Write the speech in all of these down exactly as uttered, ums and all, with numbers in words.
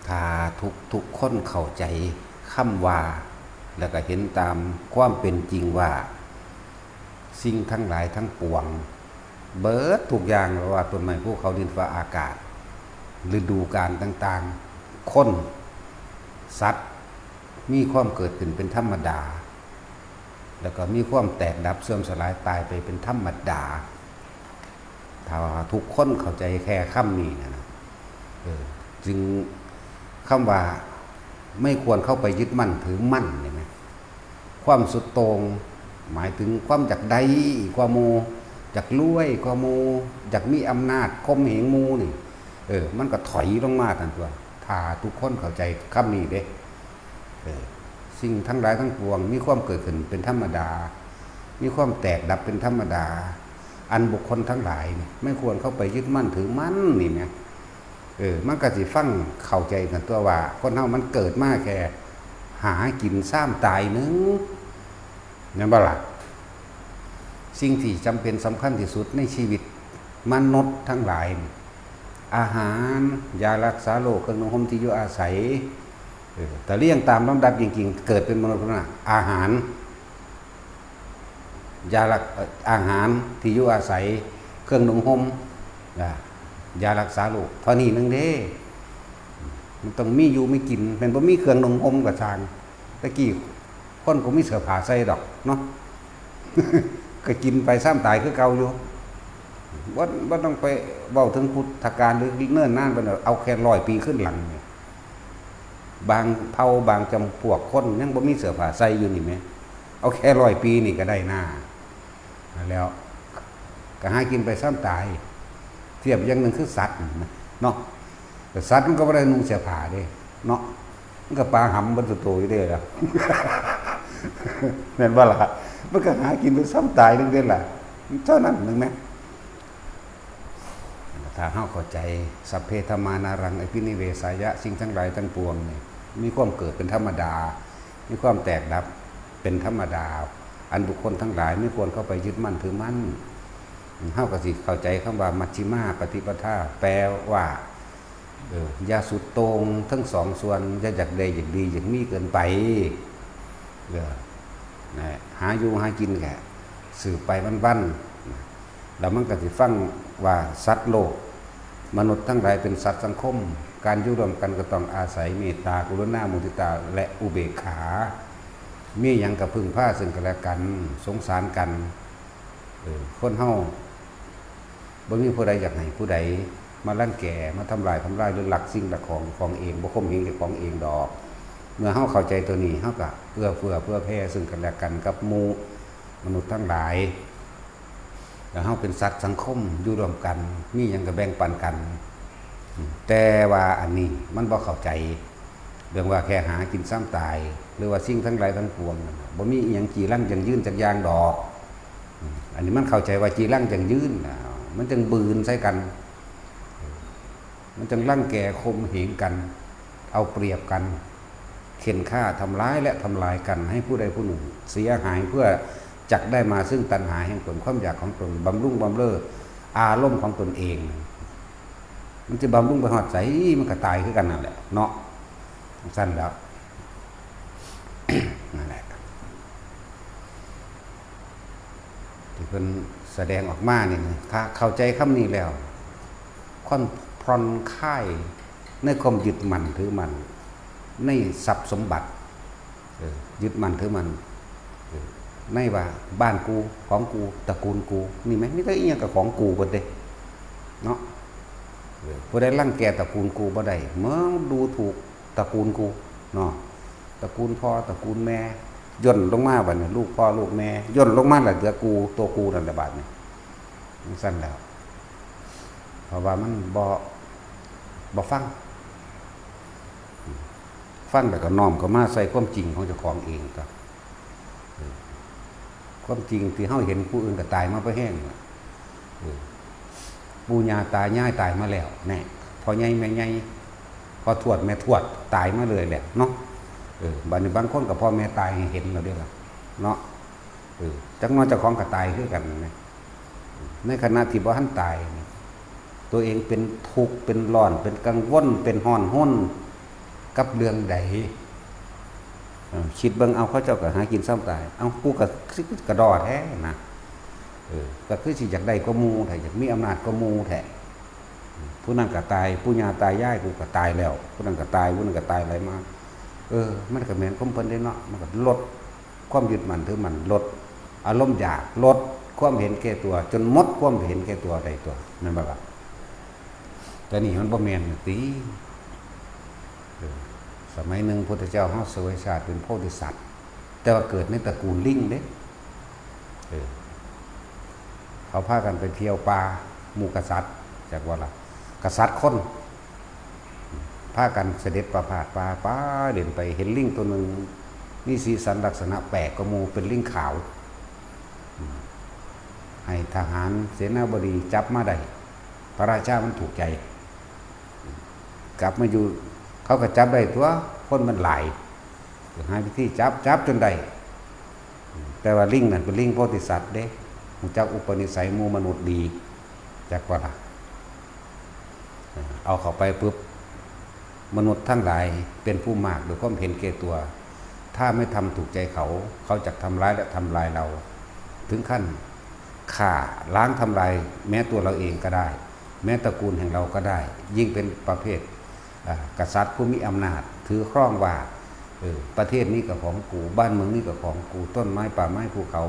ถ้าทุกทุกคนเข้าใจคำว่า แล้วก็เห็นตามความเป็นจริงว่า สิ่งทั้งหลายทั้งปวง เบิดทุกอย่าง บ่ว่าต้นไม้ภูเขาดินฟ้าอากาศ ฤดูกาลต่างๆ คน สัตว์ มีความเกิดขึ้นเป็นธรรมดา แล้วก็มีความแตกดับเสื่อมสลายตายไปเป็นธรรมดา ถ้าทุกคนเข้าใจแค่คำนี้นะนะ เออ จึงคำว่าไม่ควรเข้าไปยึดมั่นถือมั่นเนี่ยนะ ความสุดโต่ง หมายถึงความอยากได้กว่าหมู่ อยากรวยกว่าหมู่ อยากมีอำนาจข่มเหงหมู่นี่ เออ มันก็ถอยลงมาทันตัว ถ้าทุกคนเข้าใจคำนี้เด้ เออ สิ่งทั้งหลายทั้งปวงมีความเกิดขึ้นเป็นธรรมดา มีความแตกดับเป็นธรรมดา อันบุคคลทั้งหลายนี่ไม่ควรเข้าไปยึดมั่นถือมั่นนี่นะ เออ มันก็สิฟังเข้าใจกันตัวว่า คนเฮามันเกิดมาแค่หากินซ้ำตายหนึ่ง แม่นบ่ล่ะ สิ่งที่จำเป็นสำคัญที่สุดในชีวิตมนุษย์ทั้งหลายนี่ อาหาร ยารักษาโรค เครื่องนุ่งห่มที่อยู่อาศัย เออ แต่เรียงตามลำดับจริงๆ เกิดเป็นมนุษย์นะ อาหาร ยารัก เอ่อ อาหาร ที่อยู่อาศัย เครื่องนุ่งห่ม อ่า ยารักษาโรค เท่านี้หนึ่งเด้ มันต้องมีอยู่มีกิน แม่นบ่มีเครื่องนุ่งห่มก็ช่าง แต่กี้คนก็มีเสื้อผ้าใส่ดอกเนาะ ก็กินไปซ้ำตายคือเก่าอยู่ บ่ บ่ต้องไปเว้าถึงพุทธกาลหรือเนิ่นนานปานใด เอาแค่ร้อยปีขึ้นหลังนี่ บางเผ่าบางจำพวกคนยังบ่มีเสื้อผ้าใส่อยู่นี่แหม เอาแค่ร้อยปีนี่ก็ได้นา แล้ว ก็หากินไปซ้ำตาย เทียบอย่างหนึ่งคือสัตว์นะเนาะ แต่สัตว์มันก็บ่ได้นุ่งเสื้อผ้าเด้ เนาะ มันก็ปลาหำเบิดตัวอยู่เด้ล่ะ แม่นบ่ล่ะ มันก็หากินไปซ้ำตายนึงเด้ล่ะ เท่านั้นนึงแหม ถ้าเฮาเข้าใจ สัพเพธัมมานารังอภินิเวสายะ สิ่งทั้งหลายทั้งปวงนี่ มีความเกิดเป็นธรรมดา มีความแตกดับเป็นธรรมดา อันบุคคลทั้งหลายไม่ควรเข้าไปยึดมั่นถือมั่น เฮาก็สิเข้าใจคำว่ามัชฌิมาปฏิปทา แปลว่า เออ อย่าสุดโต่งทั้งสองส่วน อย่าอยากได้อยากดีอยากมีเกินไป เออ นะ หาอยู่หากินแค่สืบไปวันๆ แล้วมันก็สิฟังว่าสัตว์โลก มนุษย์ทั้งหลายเป็นสัตว์สังคม การอยู่ร่วมกันก็ต้องอาศัยเมตตา กรุณา มุทิตา และอุเบกขา มีหยังก็พึ่งพาซึ่งกันและกัน สงสารกัน เออ คนเฮาบ่มีผู้ใดอยากให้ผู้ใดมารังแก มาทำลายทำลาย หรือลักสิ่งลักของของเอง บ่ข่มเหงเจ้าของเองดอก เมื่อเฮาเข้าใจตัวนี้ เฮาก็เอื้อเฟื้อเผื่อแผ่ซึ่งกันและกันกับหมู่มนุษย์ทั้งหลาย แล้วเฮาเป็นสัตว์สังคมอยู่ร่วมกัน มีหยังก็แบ่งปันกัน แต่ว่าอันนี้มันบ่เข้าใจ เรื่องว่าแค่หากินซ้ำตาย หรือว่าสิ่งทั้งหลายทั้งปวงนั่นน่ะ บ่มีอิหยังจีรังยั่งยืนจักอย่างดอก อันนี้มันเข้าใจว่าจีรังยั่งยืนน่ะ มันจึงบืนใส่กัน มันจึงรังแกข่มเหงกัน เอาเปรียบกัน เข่นฆ่าทำร้ายและทำลายกัน ให้ผู้ใดผู้หนึ่งเสียหาย เพื่อจักได้มาซึ่งตัณหาแห่งตน ความอยากของตน บำรุงบำเรออารมณ์ของตนเอง มันจะบำรุงไปฮอดไส มันก็ตายคือกันนั่นแหละเนาะ จั่งซั้นแล้ว นั่นแหละ ที่เพิ่นแสดงออกมานี่นะ ถ้าเข้าใจคำนี้แล้ว ความผ่อนคลายในความยึดมั่นถือมั่นในทรัพย์สมบัติ เออ ยึดมั่นถือมั่น เออ ในว่าบ้านกู ของกู ตระกูลกู นี่แหม มีแต่อิหยังก็ของกูเบิดเด้ เนาะ เออ ผู้ใดรังแกตระกูลกูบ่ได้ มึงดูถูกตระกูลกู เนาะ ตระกูลพ่อ ตระกูลแม่ ย่นลงมาบัดนี้ ลูกพ่อลูกแม่ ย่นลงมาแล้วเหลือกู ตัวกูนั่นแหละบัดนี้ จั่งซั้นแล้ว เพราะว่ามันบ่ บ่ฟัง ฟังแล้วก็น้อมเข้ามาใส่ความจริงของเจ้าของเองก็ เออ ความจริงที่เฮาเห็นผู้อื่นก็ตายมาบ่แฮงน่ะ เออ ปู่ย่าตายายตายมาแล้ว แน่ พ่อใหญ่แม่ใหญ่ พ่อทวดแม่ทวดตายมาเลยแหละเนาะ เออ บัดนี้บางคนก็พ่อแม่ตายให้เห็นแล้วเด้ล่ะ เนาะ เออ จักหน่อยเจ้าของก็ตายคือกันนะ ในขณะที่บ่ทันตายนี่ ตัวเองเป็นทุกข์ เป็นร้อน เป็นกังวล เป็นฮ้อนฮน กับเรื่องใด เออ คิดเบิ่ง เอา เขาเจ้าก็หากินซ้ำตาย เอา กูก็คือกระดอแท้นะ เออ ก็คือสิอยากได้กว่าหมู่แท้ อยากมีอำนาจกว่าหมู่แท้ ผู้นั้นก็ตาย ปู่ย่าตายายกูก็ตายแล้ว ผู้นั้นก็ตาย ผู้นั้นก็ตาย ไหลมา เออ มันก็แม่นของเพิ่นเด้เนาะ มันก็ลดความยึดมั่นถือมั่น ลดอารมณ์อยาก ลดความเห็นแก่ตัว จนหมดความเห็นแก่ตัวได้ตัว แม่นบ่ล่ะ? แต่นี่มันบ่แม่นติ เออ สมัยหนึ่งพุทธเจ้าเฮาเสวยชาติเป็นโพธิสัตว์ แต่ว่าเกิดในตระกูลลิงเด้ เออ เขาพากันไปเที่ยวป่า หมู่กษัตริย์ จักว่าล่ะ กษัตริย์คน พากันเสด็จประพาสป่า ไปเล่นไป เห็นลิงตัวหนึ่ง มีสีสันลักษณะแปลกกว่าหมู่ เป็นลิงขาว อืม ให้ทหารเสนาบดีจับมาได้ พระราชามันถูกใจ กลับมาอยู่ เขาก็จับได้ตัว คนมันหลาย หาวิธีจับ จับจนได้ แต่ว่าลิงนั่นเป็นลิงโพธิสัตว์เด้ รู้จักอุปนิสัยหมู่มนุษย์ดี จักว่าล่ะ เอาเข้าไปปุ๊บ มนุษย์ทั้งหลายเป็นผู้มากด้วยความเห็นแก่ตัว ถ้าไม่ทำถูกใจเขา เขาจะทำร้ายและทำลายเรา ถึงขั้นฆ่าล้างทำลายแม้ตัวเราเองก็ได้ แม้ตระกูลแห่งเราก็ได้ ยิ่งเป็นประเภท อ่า กษัตริย์ผู้มีอำนาจ ถือครองว่า เออ ประเทศนี้ก็ของกู บ้านเมืองนี้ก็ของกู ต้นไม้ป่าไม้ภูเขา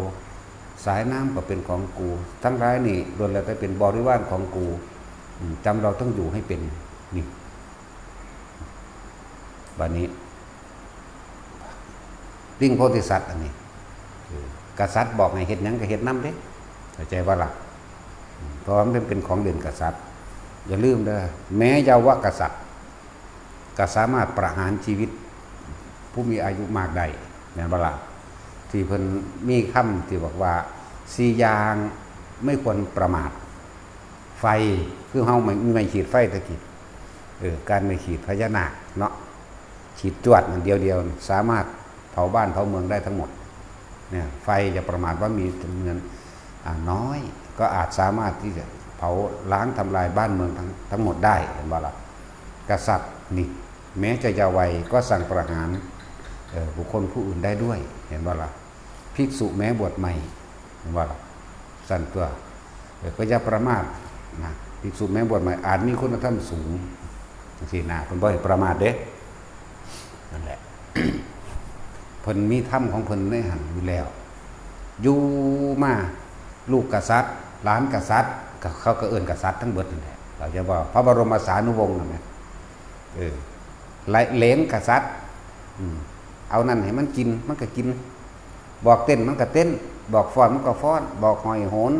สายน้ำก็เป็นของกู ทั้งหลายนี่ล้วนแล้วแต่เป็นบริวารของกู อืม จำเราต้องอยู่ให้เป็น นี่ บัดนี้ ลิงโพธิสัตว์อันนี้ เออ กษัตริย์บอกให้เฮ็ดหยังก็เฮ็ดนำเด้ เข้าใจบ่ล่ะ? อืม เพราะว่ามันเป็นของเล่นกษัตริย์ อย่าลืมเด้อ แม้เยาวกษัตริย์ ก็สามารถประหารชีวิตผู้มีอายุมากได้ แม่นบ่ล่ะ? ที่เพิ่นมีคำที่บอกว่า สี่อย่างไม่ควรประมาท ไฟ คือเฮาไม่ มีไม้ขีดไฟตะกี้ เออ การไม้ขีดพญานาคเนาะ ขีดจวดอันเดียวๆ สามารถเผาบ้านเผาเมืองได้ทั้งหมด เนี่ย ไฟอย่าประมาทว่ามีจำนวน อ่า น้อย ก็อาจสามารถที่จะเผาล้างทำลายบ้านเมืองทั้ง ทั้งหมดได้ เห็นบ่ล่ะ? กษัตริย์นี่ แม้จะเยาว์วัยก็สั่งประหาร เอ่อ บุคคลผู้อื่นได้ด้วย เห็นบ่ล่ะ? ภิกษุแม้บวชใหม่ เห็นบ่ล่ะ? สั่นตัว เออ ก็อย่าประมาทนะ ภิกษุแม้บวชใหม่ อาจมีคุณธรรมสูง จังซี้นะ เพิ่นบ่ให้ประมาทเด้ นั่นแหละ เพิ่นมีธรรมของเพิ่นในหั้นอยู่แล้ว อยู่มา ลูกกษัตริย์ หลานกษัตริย์ ก็ เขาก็เอิ้นกษัตริย์ทั้งเบิดนั่นแหละ เข้าใจบ่? พระบรมสานุวงศ์นั่นแหละ เออ เหลนกษัตริย์ อืม เอานั่นให้มันกิน มันก็กิน บอกเต้นมันก็เต้น บอกฟ้อนมันก็ฟ้อน บอกห้อยโหน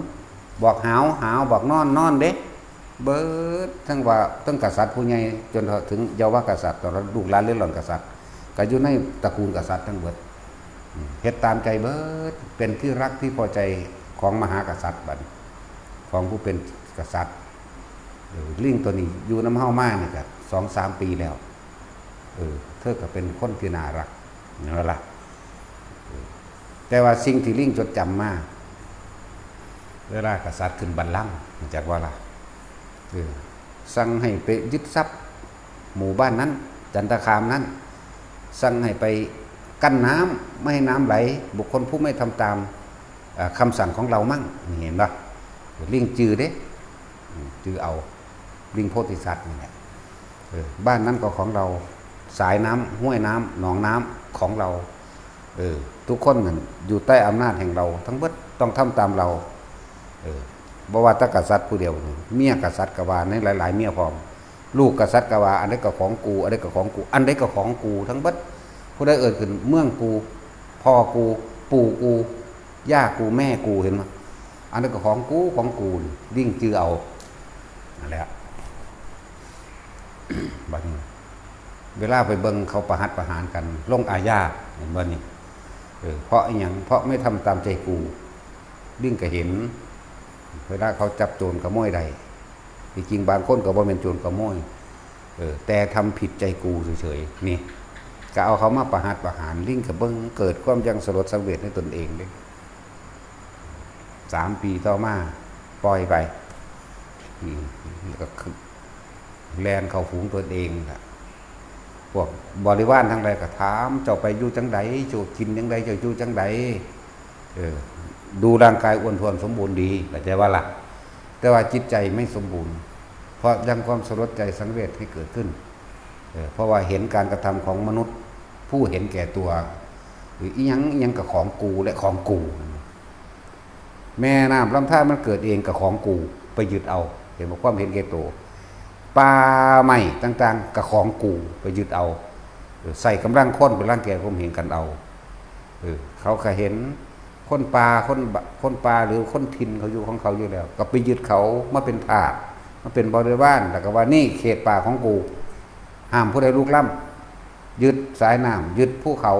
บอกหาว หาว บอกนอน นอนเด้ เบิด ทั้งว่า ทั้งกษัตริย์ผู้ใหญ่ จนถึงเยาวกษัตริย์ ตลอดลูกหลานเล่ร่อนกษัตริย์ ก็อยู่ในตระกูลกษัตริย์ทั้งเบิด อืม เฮ็ดตามใจเบิด เป็นที่รักที่พอใจของมหากษัตริย์บัดนี้ ของผู้เป็นกษัตริย์ เออ ลิงตัวนี้อยู่นำเฮามานี่ก็สองสามปีแล้ว เออ เธอก็เป็นคนที่น่ารัก เห็นบ่ล่ะ? เออ แต่ว่าสิ่งที่ลิงจดจำมา เวลากษัตริย์ขึ้นบัลลังก์ รู้จักบ่ล่ะ? เออ สั่งให้ไปยึดทรัพย์หมู่บ้านนั้น จันทคามนั้น สั่งให้ไปกั้นน้ำ ไม่ให้น้ำไหล บุคคลผู้ไม่ทำตาม เอ่อ คำสั่งของเรามั่ง นี่เห็นบ่? ลิงจื่อเด้ อืม จื่อเอา ลิงโพธิสัตว์นี่แหละ เออ บ้านนั้นก็ของเรา สายน้ำ ห้วยน้ำ หนองน้ำของเรา เออ ทุกคนนั่นอยู่ใต้อำนาจแห่งเราทั้งเบิด ต้องทำตามเรา เออ บ่ว่าแต่กษัตริย์ผู้เดียวนี่ เมียกษัตริย์ก็ว่า ในหลายๆ เมียพร้อม ลูกกษัตริย์ก็ว่า อันใดก็ของกู อันใดก็ของกู อันใดก็ของกูทั้งเบิด ผู้ใดเอิ้นขึ้น เมืองกู พ่อกู ปู่กู ย่ากู แม่กู เห็นบ่? อันนั้นก็ของกู ของกู นี่ ลิงจื่อเอา นั่นแหละ บัดนี้ เวลาไปเบิ่งเขาประหัตประหารกัน ลงอาญา เห็นบ่นี่? เออ เพราะอิหยัง? เพราะไม่ทำตามใจกู ลิงก็เห็น เวลาเขาจับโจรขโมยได้ ที่จริงบางคนก็บ่แม่นโจรขโมย เออ แต่ทำผิดใจกูเฉยๆ นี่ ก็เอาเขามาประหัตประหาร ลิงก็เบิ่ง เกิดความยังสลดสังเวชในตนเองเด้ สามปีต่อมา ปล่อยไป อืม แล้วก็ขึ้น แล่นเข้าฝูงตนเองล่ะ พวกบริวารทั้งหลายก็ถาม เจ้าไปอยู่จังใด เจ้ากินจังใด เจ้าอยู่จังใด เออ ดูร่างกายอ้วนท้วนสมบูรณ์ดี เข้าใจว่าล่ะ แต่ว่าจิตใจไม่สมบูรณ์ เพราะยังความสลดใจสังเวชให้เกิดขึ้น เออ เพราะว่าเห็นการกระทำของมนุษย์ผู้เห็นแก่ตัว หรืออีหยังอีหยังกับของกูและของกู แม่น้ำลำธารมันเกิดเองกับของกู ไปยึดเอา เห็นบ่ ความเห็นแก่ตัว ป่าไม้ต่างๆกับของกู ไปยึดเอา เออ ใส่กำลังคนเป็นรังแกข่มเหงกันเอา เออ เขาก็เห็นคนป่า คนบะ คนป่าหรือคนถิ่นเขาอยู่ของเขาอยู่แล้ว ก็ไปยึดเขามาเป็นทาส มาเป็นบริวาร แล้วก็ว่านี่เขตป่าของกู ห้ามผู้ใดลุกล้ำ ยึดสายน้ำ ยึดภูเขา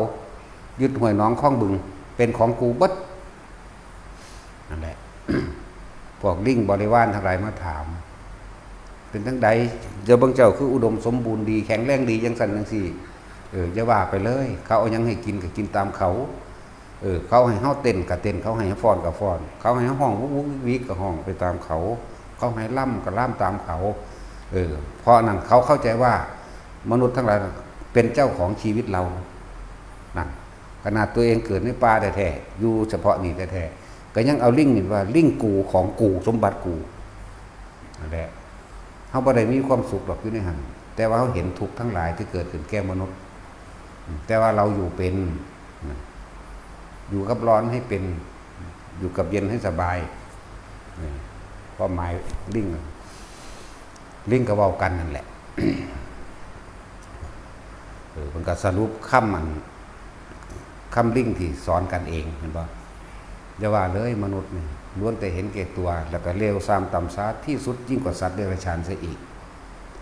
ยึดห้วยหนองคลองบึง เป็นของกูเบิด นั่นแหละ พวกลิงบริวารทั้งหลายมาถาม เป็นจั่งใด เจ้าเบิ่งเจ้าคืออุดมสมบูรณ์ดี แข็งแรงดีจังซั่นจังซี่ เออ อย่าว่าไปเลย เขาเอาหยังให้กินก็กินตามเขา เออ เขาให้เฮาเต้นก็เต้น เขาให้เฮาฟ้อนก็ฟ้อน เขาให้เฮาฮ้องวุกวุกวิกวิกก็ฮ้องไปตามเขา เขาให้รำก็รำตามเขา เออ เพราะนั้นเขาเข้าใจว่ามนุษย์ทั้งหลายน่ะเป็นเจ้าของชีวิตเรา นั่น ขนาดตัวเองเกิดในป่าแท้ๆ อยู่เฉพาะนี่แท้ๆ ก็ยังเอาลิงนี่ว่าลิงกู ของกู สมบัติกู นั่นแหละ เฮาบ่ได้มีความสุขดอกอยู่ในหั่น แต่ว่าเฮาเห็นทุกข์ทั้งหลายที่เกิดขึ้นแก่มนุษย์ แต่ว่าเราอยู่เป็น อยู่กับร้อนให้เป็น อยู่กับเย็นให้สบาย นี่ความหมายลิง ลิงก็เว้ากันนั่นแหละ เออ มันก็สรุปคำอัน คำลิงที่สอนกันเอง เห็นบ่ อย่าว่าเลยมนุษย์นี่ ล้วนแต่เห็นแก่ตัว แล้วก็เลวทรามต่ำช้าที่สุดยิ่งกว่าสัตว์เดรัจฉานซะอีก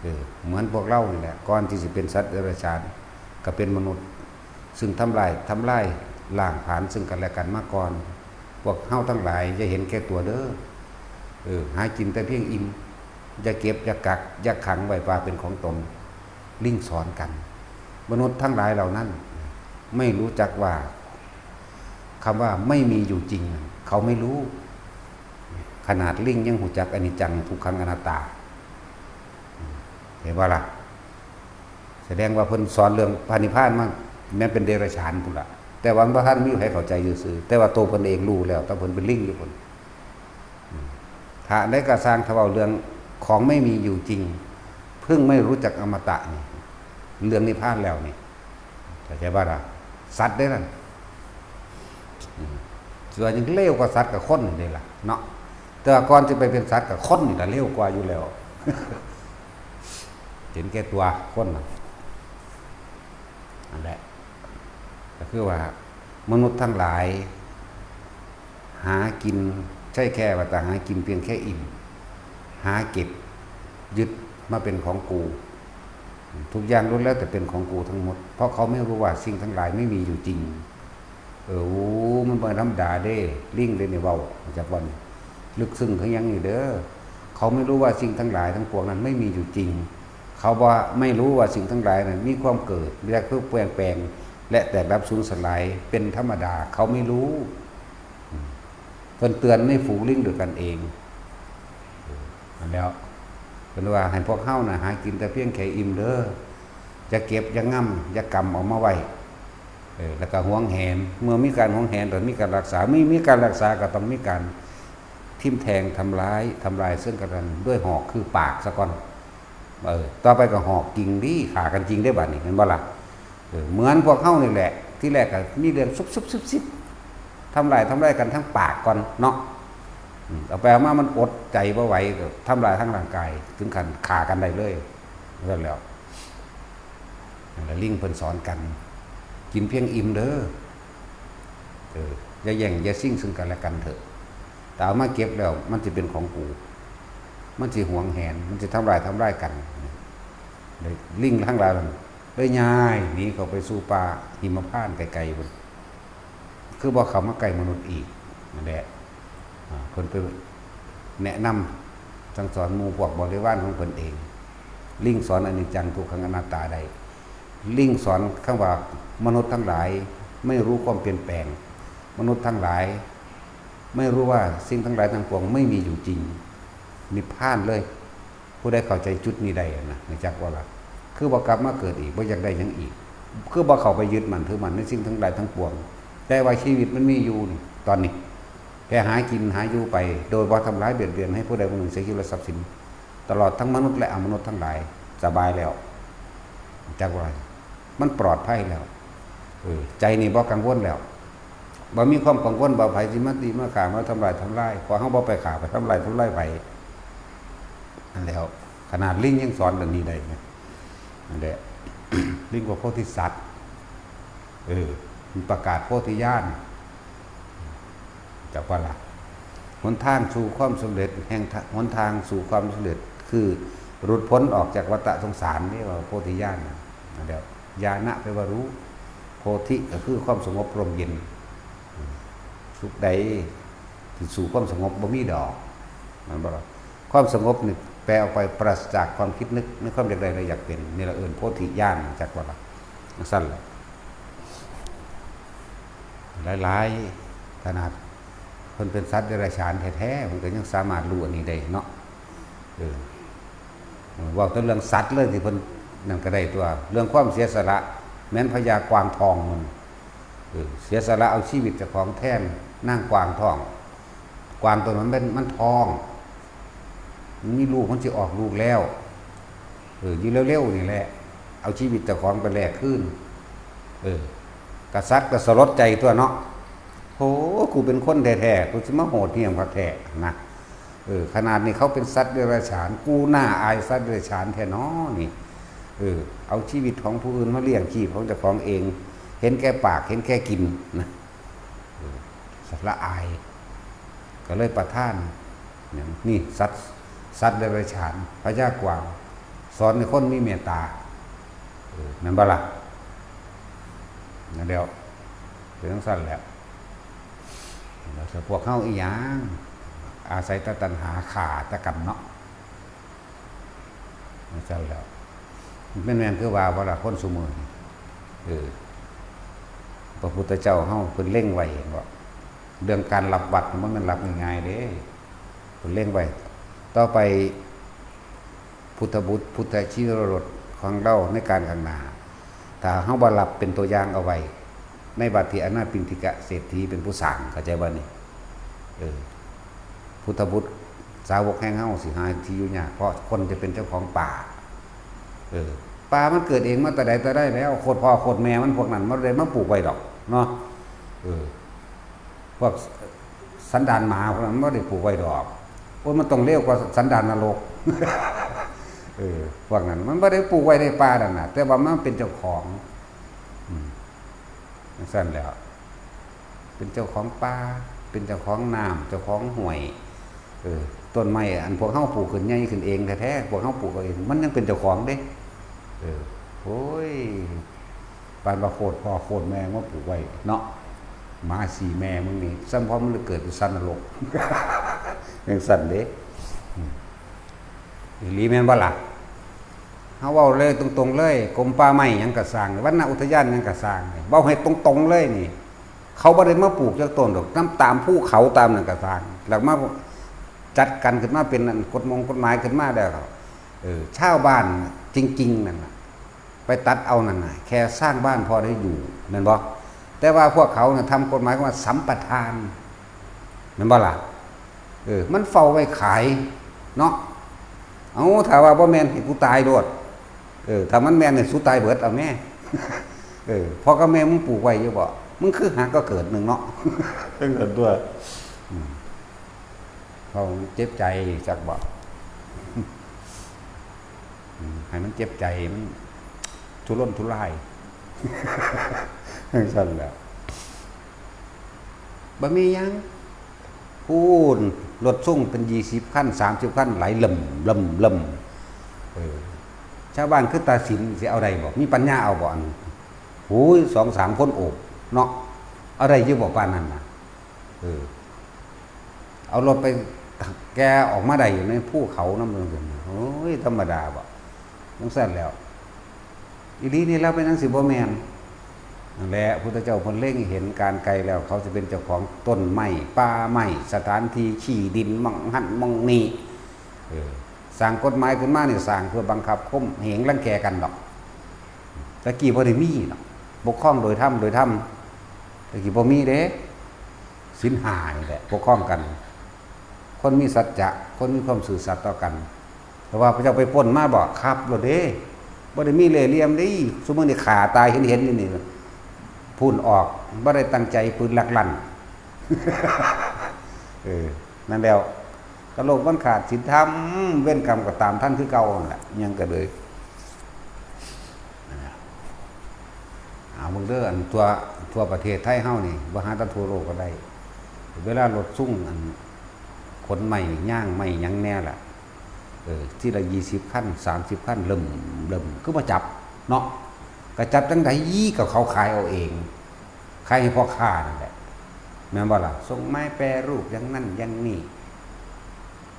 เออ เหมือนพวกเรานี่แหละ ก่อนที่สิเป็นสัตว์เดรัจฉาน ก็เป็นมนุษย์ ซึ่งทำลาย ทำลายล้างผลาญซึ่งกันและกันมาก่อน พวกเฮาทั้งหลายอย่าเห็นแก่ตัวเด้อ เออ หากินแต่เพียงอิ่ม อย่าเก็บ อย่ากัก อย่าขังไว้ว่าเป็นของตน ลิงสอนกัน มนุษย์ทั้งหลายเหล่านั้น ไม่รู้จักว่าคำว่าไม่มีอยู่จริง เขาไม่รู้ ขนาดลิงยังรู้จักอนิจจัง ทุกขัง อนัตตา เห็นบ่ล่ะ แสดงว่าเพิ่นสอนเรื่องพระนิพพานมา แม่นเป็นเดรัจฉานพุ้นล่ะ แต่ว่าบ่ทันมีไผเข้าใจซื่อๆ แต่ว่าตัวเพิ่นเองรู้แล้ว แต่เพิ่นเป็นลิงอยู่พุ้น อืม ถ้าได้กระสร้างทว่าเรื่องของไม่มีอยู่จริง เพิ่งไม่รู้จักอมตะนี่ เรื่องนิพพานแล้วนี่ เข้าใจบ่ล่ะ สัตว์เด้นั่น อืม ส่วนยังเลวกว่าสัตว์กับคนนี่เด้ล่ะ เนาะ แต่ว่าก่อนจะไปเป็นสัตว์กับคนนี่ล่ะเลวกว่าอยู่แล้ว เห็นแก่ตัวคนน่ะ นั่นแหละ ก็คือว่ามนุษย์ทั้งหลาย หากิน ใช่แค่ว่าแต่หากินเพียงแค่อิ่ม หาเก็บ ยึดมาเป็นของกู ทุกอย่างล้วนแล้วแต่เป็นของกูทั้งหมด เพราะเขาไม่รู้ว่าสิ่งทั้งหลายไม่มีอยู่จริง เออ โอ้ มันบ่ธรรมดาเด้ ลิงเด้นี่เว้า จักวัน ลึกซึ้งคือหยังนี่เด้อ เขาไม่รู้ว่าสิ่งทั้งหลายทั้งปวงนั้นไม่มีอยู่จริง เขาบ่ ไม่รู้ว่าสิ่งทั้งหลายนั้นมีความเกิด และคือเปลี่ยนแปลง และแตกดับสูญสลายเป็นธรรมดา เขาไม่รู้ อืม เพิ่นเตือนในฝูงลิงด้วยกันเอง เออ นั่นแหล้ว เพิ่นว่าให้พวกเฮาน่ะหากินแต่เพียงแค่อิ่มเด้อ อย่าเก็บ อย่างำ อย่างกำเอามาไว้ เออ แล้วก็หวงแหน เมื่อมีการหวงแหน ก็มีการรักษา มี มีการรักษาก็ต้องมีการทิ่มแทงทำร้าย ทำลายซึ่งกันและกันด้วยหอกคือปากซะก่อน เออ ต่อไปก็หอกจริงดิ ฆ่ากันจริงได้บัดนี้ เห็นบ่ล่ะ เออ เหมือนพวกเฮานี่แหละ ที่แรกก็มีเรื่องซุบๆๆๆ ทำลาย ทำลายกันทั้งปากก่อนเนาะ อืม เอาไปเอามามันอดใจบ่ไหว ก็ทำลายทั้งร่างกาย ถึงขั้นฆ่ากันได้เลย นั่นแหล้ว นั่นแหละลิงเพิ่นสอนกัน กินเพียงอิ่มเด้อ เออ อย่าแย่งอย่าชิงซึ่งกันและกันเถอะ แต่เอามาเก็บแล้วมันสิเป็นของกู มันสิหวงแหน มันสิทำลาย ทำลายกัน เลยลิงทั้งหลายนั่นเลยย้ายหนีเข้าไปสู่ป่าหิมพานต์ไกลๆพุ้น คือบ่เข้ามาใกล้มนุษย์อีก นั่นแหละ อ่า เพิ่นไปแนะนำสั่งสอนหมู่พวกบริวารของเพิ่นเอง ลิงสอนอนิจจัง ทุกขัง อนัตตาได้ ลิงสอนคำว่ามนุษย์ทั้งหลายไม่รู้ความเปลี่ยนแปลง มนุษย์ทั้งหลายไม่รู้ว่าสิ่งทั้งหลายทั้งปวงไม่มีอยู่จริง นิพพานเลย ผู้ใดเข้าใจจุดนี้ได้นะ รู้จักบ่ล่ะ คือบ่กลับมาเกิดอีก บ่อยากได้หยังอีก คือบ่เข้าไปยึดมั่นถือมั่นในสิ่งทั้งหลายทั้งปวง แต่ว่าชีวิตมันมีอยู่นี่ ตอนนี้ แต่หากินหาอยู่ไป โดยบ่ทำร้ายเบียดเบียนให้ผู้ใดผู้หนึ่งเสียชีวิตและทรัพย์สิน ตลอดทั้งมนุษย์และอมนุษย์ทั้งหลาย สบายแล้ว จักว่า มันปลอดภัยแล้ว เออ ใจนี่บ่กังวลแล้ว บ่มีความกังวลว่าไผสิมาตีมาฆ่ามาทำลายทำลาย ขอเฮาบ่ไปฆ่าไปทำลายทำลายไผ นั่นแหล้ว ขนาดลิงยังสอนเรื่องนี้ได้นะ นั่นแหละ ลิงกว่าโพธิสัตว์ เออ มันประกาศโพธิญาณ จักว่าล่ะ หนทางสู่ความสำเร็จ แห่งทะ- หนทางสู่ความสำเร็จ คือหลุดพ้นออกจากวัฏสงสาร นี่ว่าโพธิญาณน่ะ นั่นแหละ ญาณะแปลว่ารู้ โพธิก็คือความสงบร่มเย็น สุขใดที่สู่ความสงบบ่มีดอก แม่นบ่ล่ะ ความสงบนี่แปลออกไปปราศจากความคิดนึกในความอยากได้และอยากเป็น นี่ละเอิ้นโพธิญาณ จักว่าล่ะ จั่งซั่นล่ะ หลายๆ ขนาดเพิ่นเป็นสัตว์เดรัจฉานแท้ๆ เพิ่นก็ยังสามารถรู้อันนี้ได้เนาะ เออ เว้าแต่เรื่องสัตว์เลยที่เพิ่นนั่นก็ได้ตัว เรื่องความเสียสละ แม้นพญากวางทองมัน เออ เสียสละเอาชีวิตเจ้าของแทนนางกวางทอง กวางตัวนั้นมัน มันท้อง มันมีลูก มันสิออกลูกแล้ว เออ อยู่เร็วๆ นี่แหละ เอาชีวิตเจ้าของไปแลกคืน เออ กษัตริย์ก็สลดใจตัวเนาะ โห กูเป็นคนแท้ๆ กูสิมาโหดเหี้ยมคักแท้นะ เออ ขนาดนี้เขาเป็นสัตว์เดรัจฉาน กูน่าอายสัตว์เดรัจฉานแท้น้อนี่ เออ เอาชีวิตของผู้อื่นมาเลี้ยงชีพของเจ้าของเอง เห็นแก่ปาก เห็นแก่กินนะ เออ ละอาย ก็เลยประทาน อย่างนี่สัตว์ สัตว์เดรัจฉาน พญากวาง สอนให้คนมีเมตตา เออ แม่นบ่ล่ะ นั่นแหล้ว เป็นจั่งซั่นแหละ แล้วถ้าพวกเฮาอีหยัง อาศัยแต่ตัณหาฆ่าแต่กันเนาะ จั่งซั่นแหล้ว มันแม่นคือว่าบ่ล่ะ คนซุมื้อนี้ เออ พระพุทธเจ้าเฮาเพิ่นเล็งไว้ เห็นบ่ เรื่องการรับวัตรมันแม่นรับง่ายๆเด้ เพิ่นเล็งไว้ ต่อไป พุทธบุตร พุทธชินโรสของเราในการข้างหน้า ถ้าเฮาบ่รับเป็นตัวอย่างเอาไว้ ในบัดที่อนาถปิณฑิกะเศรษฐีเป็นผู้สร้าง เข้าใจบ่นี่ เออ พุทธบุตรสาวกแห่งเฮาสิหาที่อยู่ยาก เพราะคนจะเป็นเจ้าของป่า เออ ป่ามันเกิดเองมาแต่ใดแต่ใดแล้ว โคตรพ่อโคตรแม่มันพวกนั้นมันบ่ได้มาปลูกไว้ดอกเนาะ เออ พวกสันดานหมาพวกนั้นมันบ่ได้ปลูกไว้ดอก โอ้ย มันต้องเลวกว่าสันดานนรก เออ พวกนั้นมันบ่ได้ปลูกไว้ในป่านั่นน่ะ แต่ว่ามันเป็นเจ้าของ อืม จั่งซั่นแหล้ว เป็นเจ้าของป่า เป็นเจ้าของน้ำ เจ้าของห้วย เออ ต้นไม้อันพวกเฮาปลูกขึ้นใหญ่ขึ้นเองแท้ๆ พวกเฮาปลูกเอาเอง มันยังเป็นเจ้าของเด้ เออ โอ้ย ปานว่าโคตรพ่อโคตรแม่มาปลูกไว้เนาะ หมาสี่แม่มึงนี่ ซ้ำพอมันเลยเกิดเป็นสัตว์นรก จั่งซั่นเด้ อืม อีหลีแม่นบ่ล่ะ เฮาเว้าเลยตรงๆเลย กรมป่าไม้หยังก็ซ่าง วรรณอุทยานหยังก็ซ่าง เว้าให้ตรงๆเลยนี่ เขาบ่ได้มาปลูกจักต้นดอก นำตามภูเขาตามนั่นก็ซ่าง แล้วมาจัดกันขึ้นมาเป็นอันกฎมงกฎหมายขึ้นมาแล้ว เออ ชาวบ้านจริงๆนั่นน่ะ ไปตัดเอานั่นน่ะ แค่สร้างบ้านพอได้อยู่ แม่นบ่ แต่ว่าพวกเขาน่ะทำกฎหมายว่าสัมปทาน แม่นบ่ล่ะ เออ มันเฝ้าไว้ขายเนาะ เอา ถ้าว่าบ่แม่นให้กูตายโลด เออ ถ้ามันแม่นนี่สูตายเบิดเอาแม่ เออ พ่อกับแม่มึงปลูกไว้อยู่บ่ มึงคือหักก็เกิดหนึ่งเนาะ จั่งซั่นตัว อืม เขาเจ็บใจจักบ่ อืม ให้มันเจ็บใจ มันทุรนทุราย จั่งซั่นแหละ บ่มีหยัง พู้น รถส่งเป็นยี่สิบคัน สามสิบคัน ไหลเริ่มเริ่มเริ่ม เออ ชาวบ้านคือตาสินสิเอาได้บ่ มีปัญญาเอาบ่ อัน โอ้ย สองสามคนโอบเนาะ เอาได้อยู่บ่ปานนั้นน่ะ เออ เอารถไปแกะออกมาได้อยู่ในภูเขานำ โอ้ย ธรรมดาบ่ จั่งซั่นแหล้ว อีหลีนี่แล้วเป็นจั่งซี้บ่แม่น นั่นแหละ พุทธเจ้าเพิ่นเล็งเห็นการไกลแล้ว เขาสิเป็นเจ้าของต้นไม้ ป่าไม้ สถานที่ ขี้ดิน หม่องหั้นหม่องนี่ เออ สร้างกฎหมายขึ้นมานี่ สร้างเพื่อบังคับข่มเหงรังแกกันดอก ตะกี้บ่ได้มีเนาะ ปกครองโดยธรรม โดยธรรม ตะกี้บ่มีเด้ ศีลห้านี่แหละปกครองกัน คนมีสัจจะ คนมีความซื่อสัตย์ต่อกัน แต่ว่าพระเจ้าไปปล้นมาบอกครับโลดเด้ บ่ได้มีเล่ห์เหลี่ยมเด้ ซุมื้อนี้ฆ่าตายเห็นๆอยู่นี่ พู้นออก บ่ได้ตั้งใจ ปืนลักลั่น เออ นั่นแล้ว ก็โลกมันขาดศีลธรรม เวรกรรมก็ตามทันคือเก่านั่นแหละ ยังก็เลย เอาเบิ่งเด้อ อันทั่ว ทั่วประเทศไทยเฮานี่ บ่หาแต่ทั่วโลกก็ได้ เวลารถซุ่งอันขนไม้ย่างไม้หยังแน่ล่ะ เออ ทีละยี่สิบคัน สามสิบคัน เริ่ม เริ่ม คือบ่จับเนาะ ก็จับจั่งใด๋ ก็เขาขายเอาเอง ขายให้พ่อค้านั่นแหละ แม่นบ่ล่ะ ส่งไม้แปรรูปอย่างนั้นอย่างนี้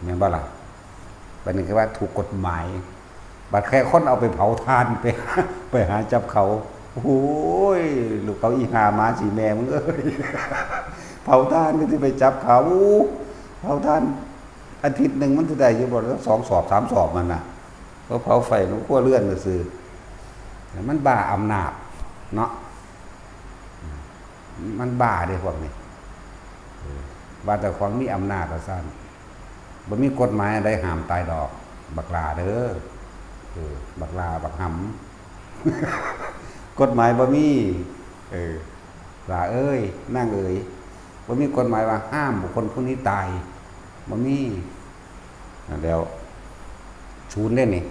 แม่นบ่ล่ะ บัดนี้คือว่าถูกกฎหมาย บัดแค่คนเอาไปเผาถ่าน ไป ไปหาจับเขา โอ้ย ลูกเขาอีห่าหมาสิแม่มึงเอ้ย เผาถ่านก็สิไปจับเขา เผาถ่าน อาทิตย์หนึ่งมันสิได้อยู่บ่ สองสอบ สามสอบมันน่ะ เขาเผาไฟในครัวเรือนซื่อๆ มันบ้าอำนาจเนาะ มันบ้าเด้พวกนี้ เออ ว่าแต่ของมีอำนาจว่าซั่น บ่มีกฎหมายอันใดห้ามตายดอก บักหล้าเด้อ เออ บักหล้า บักหำ กฎหมายบ่มี เออ หล้าเอ้ย นางเอ๋ย บ่มีกฎหมายว่าห้ามบุคคลผู้นี้ตาย บ่มี นั่นแล้ว ศูนย์เด้นี่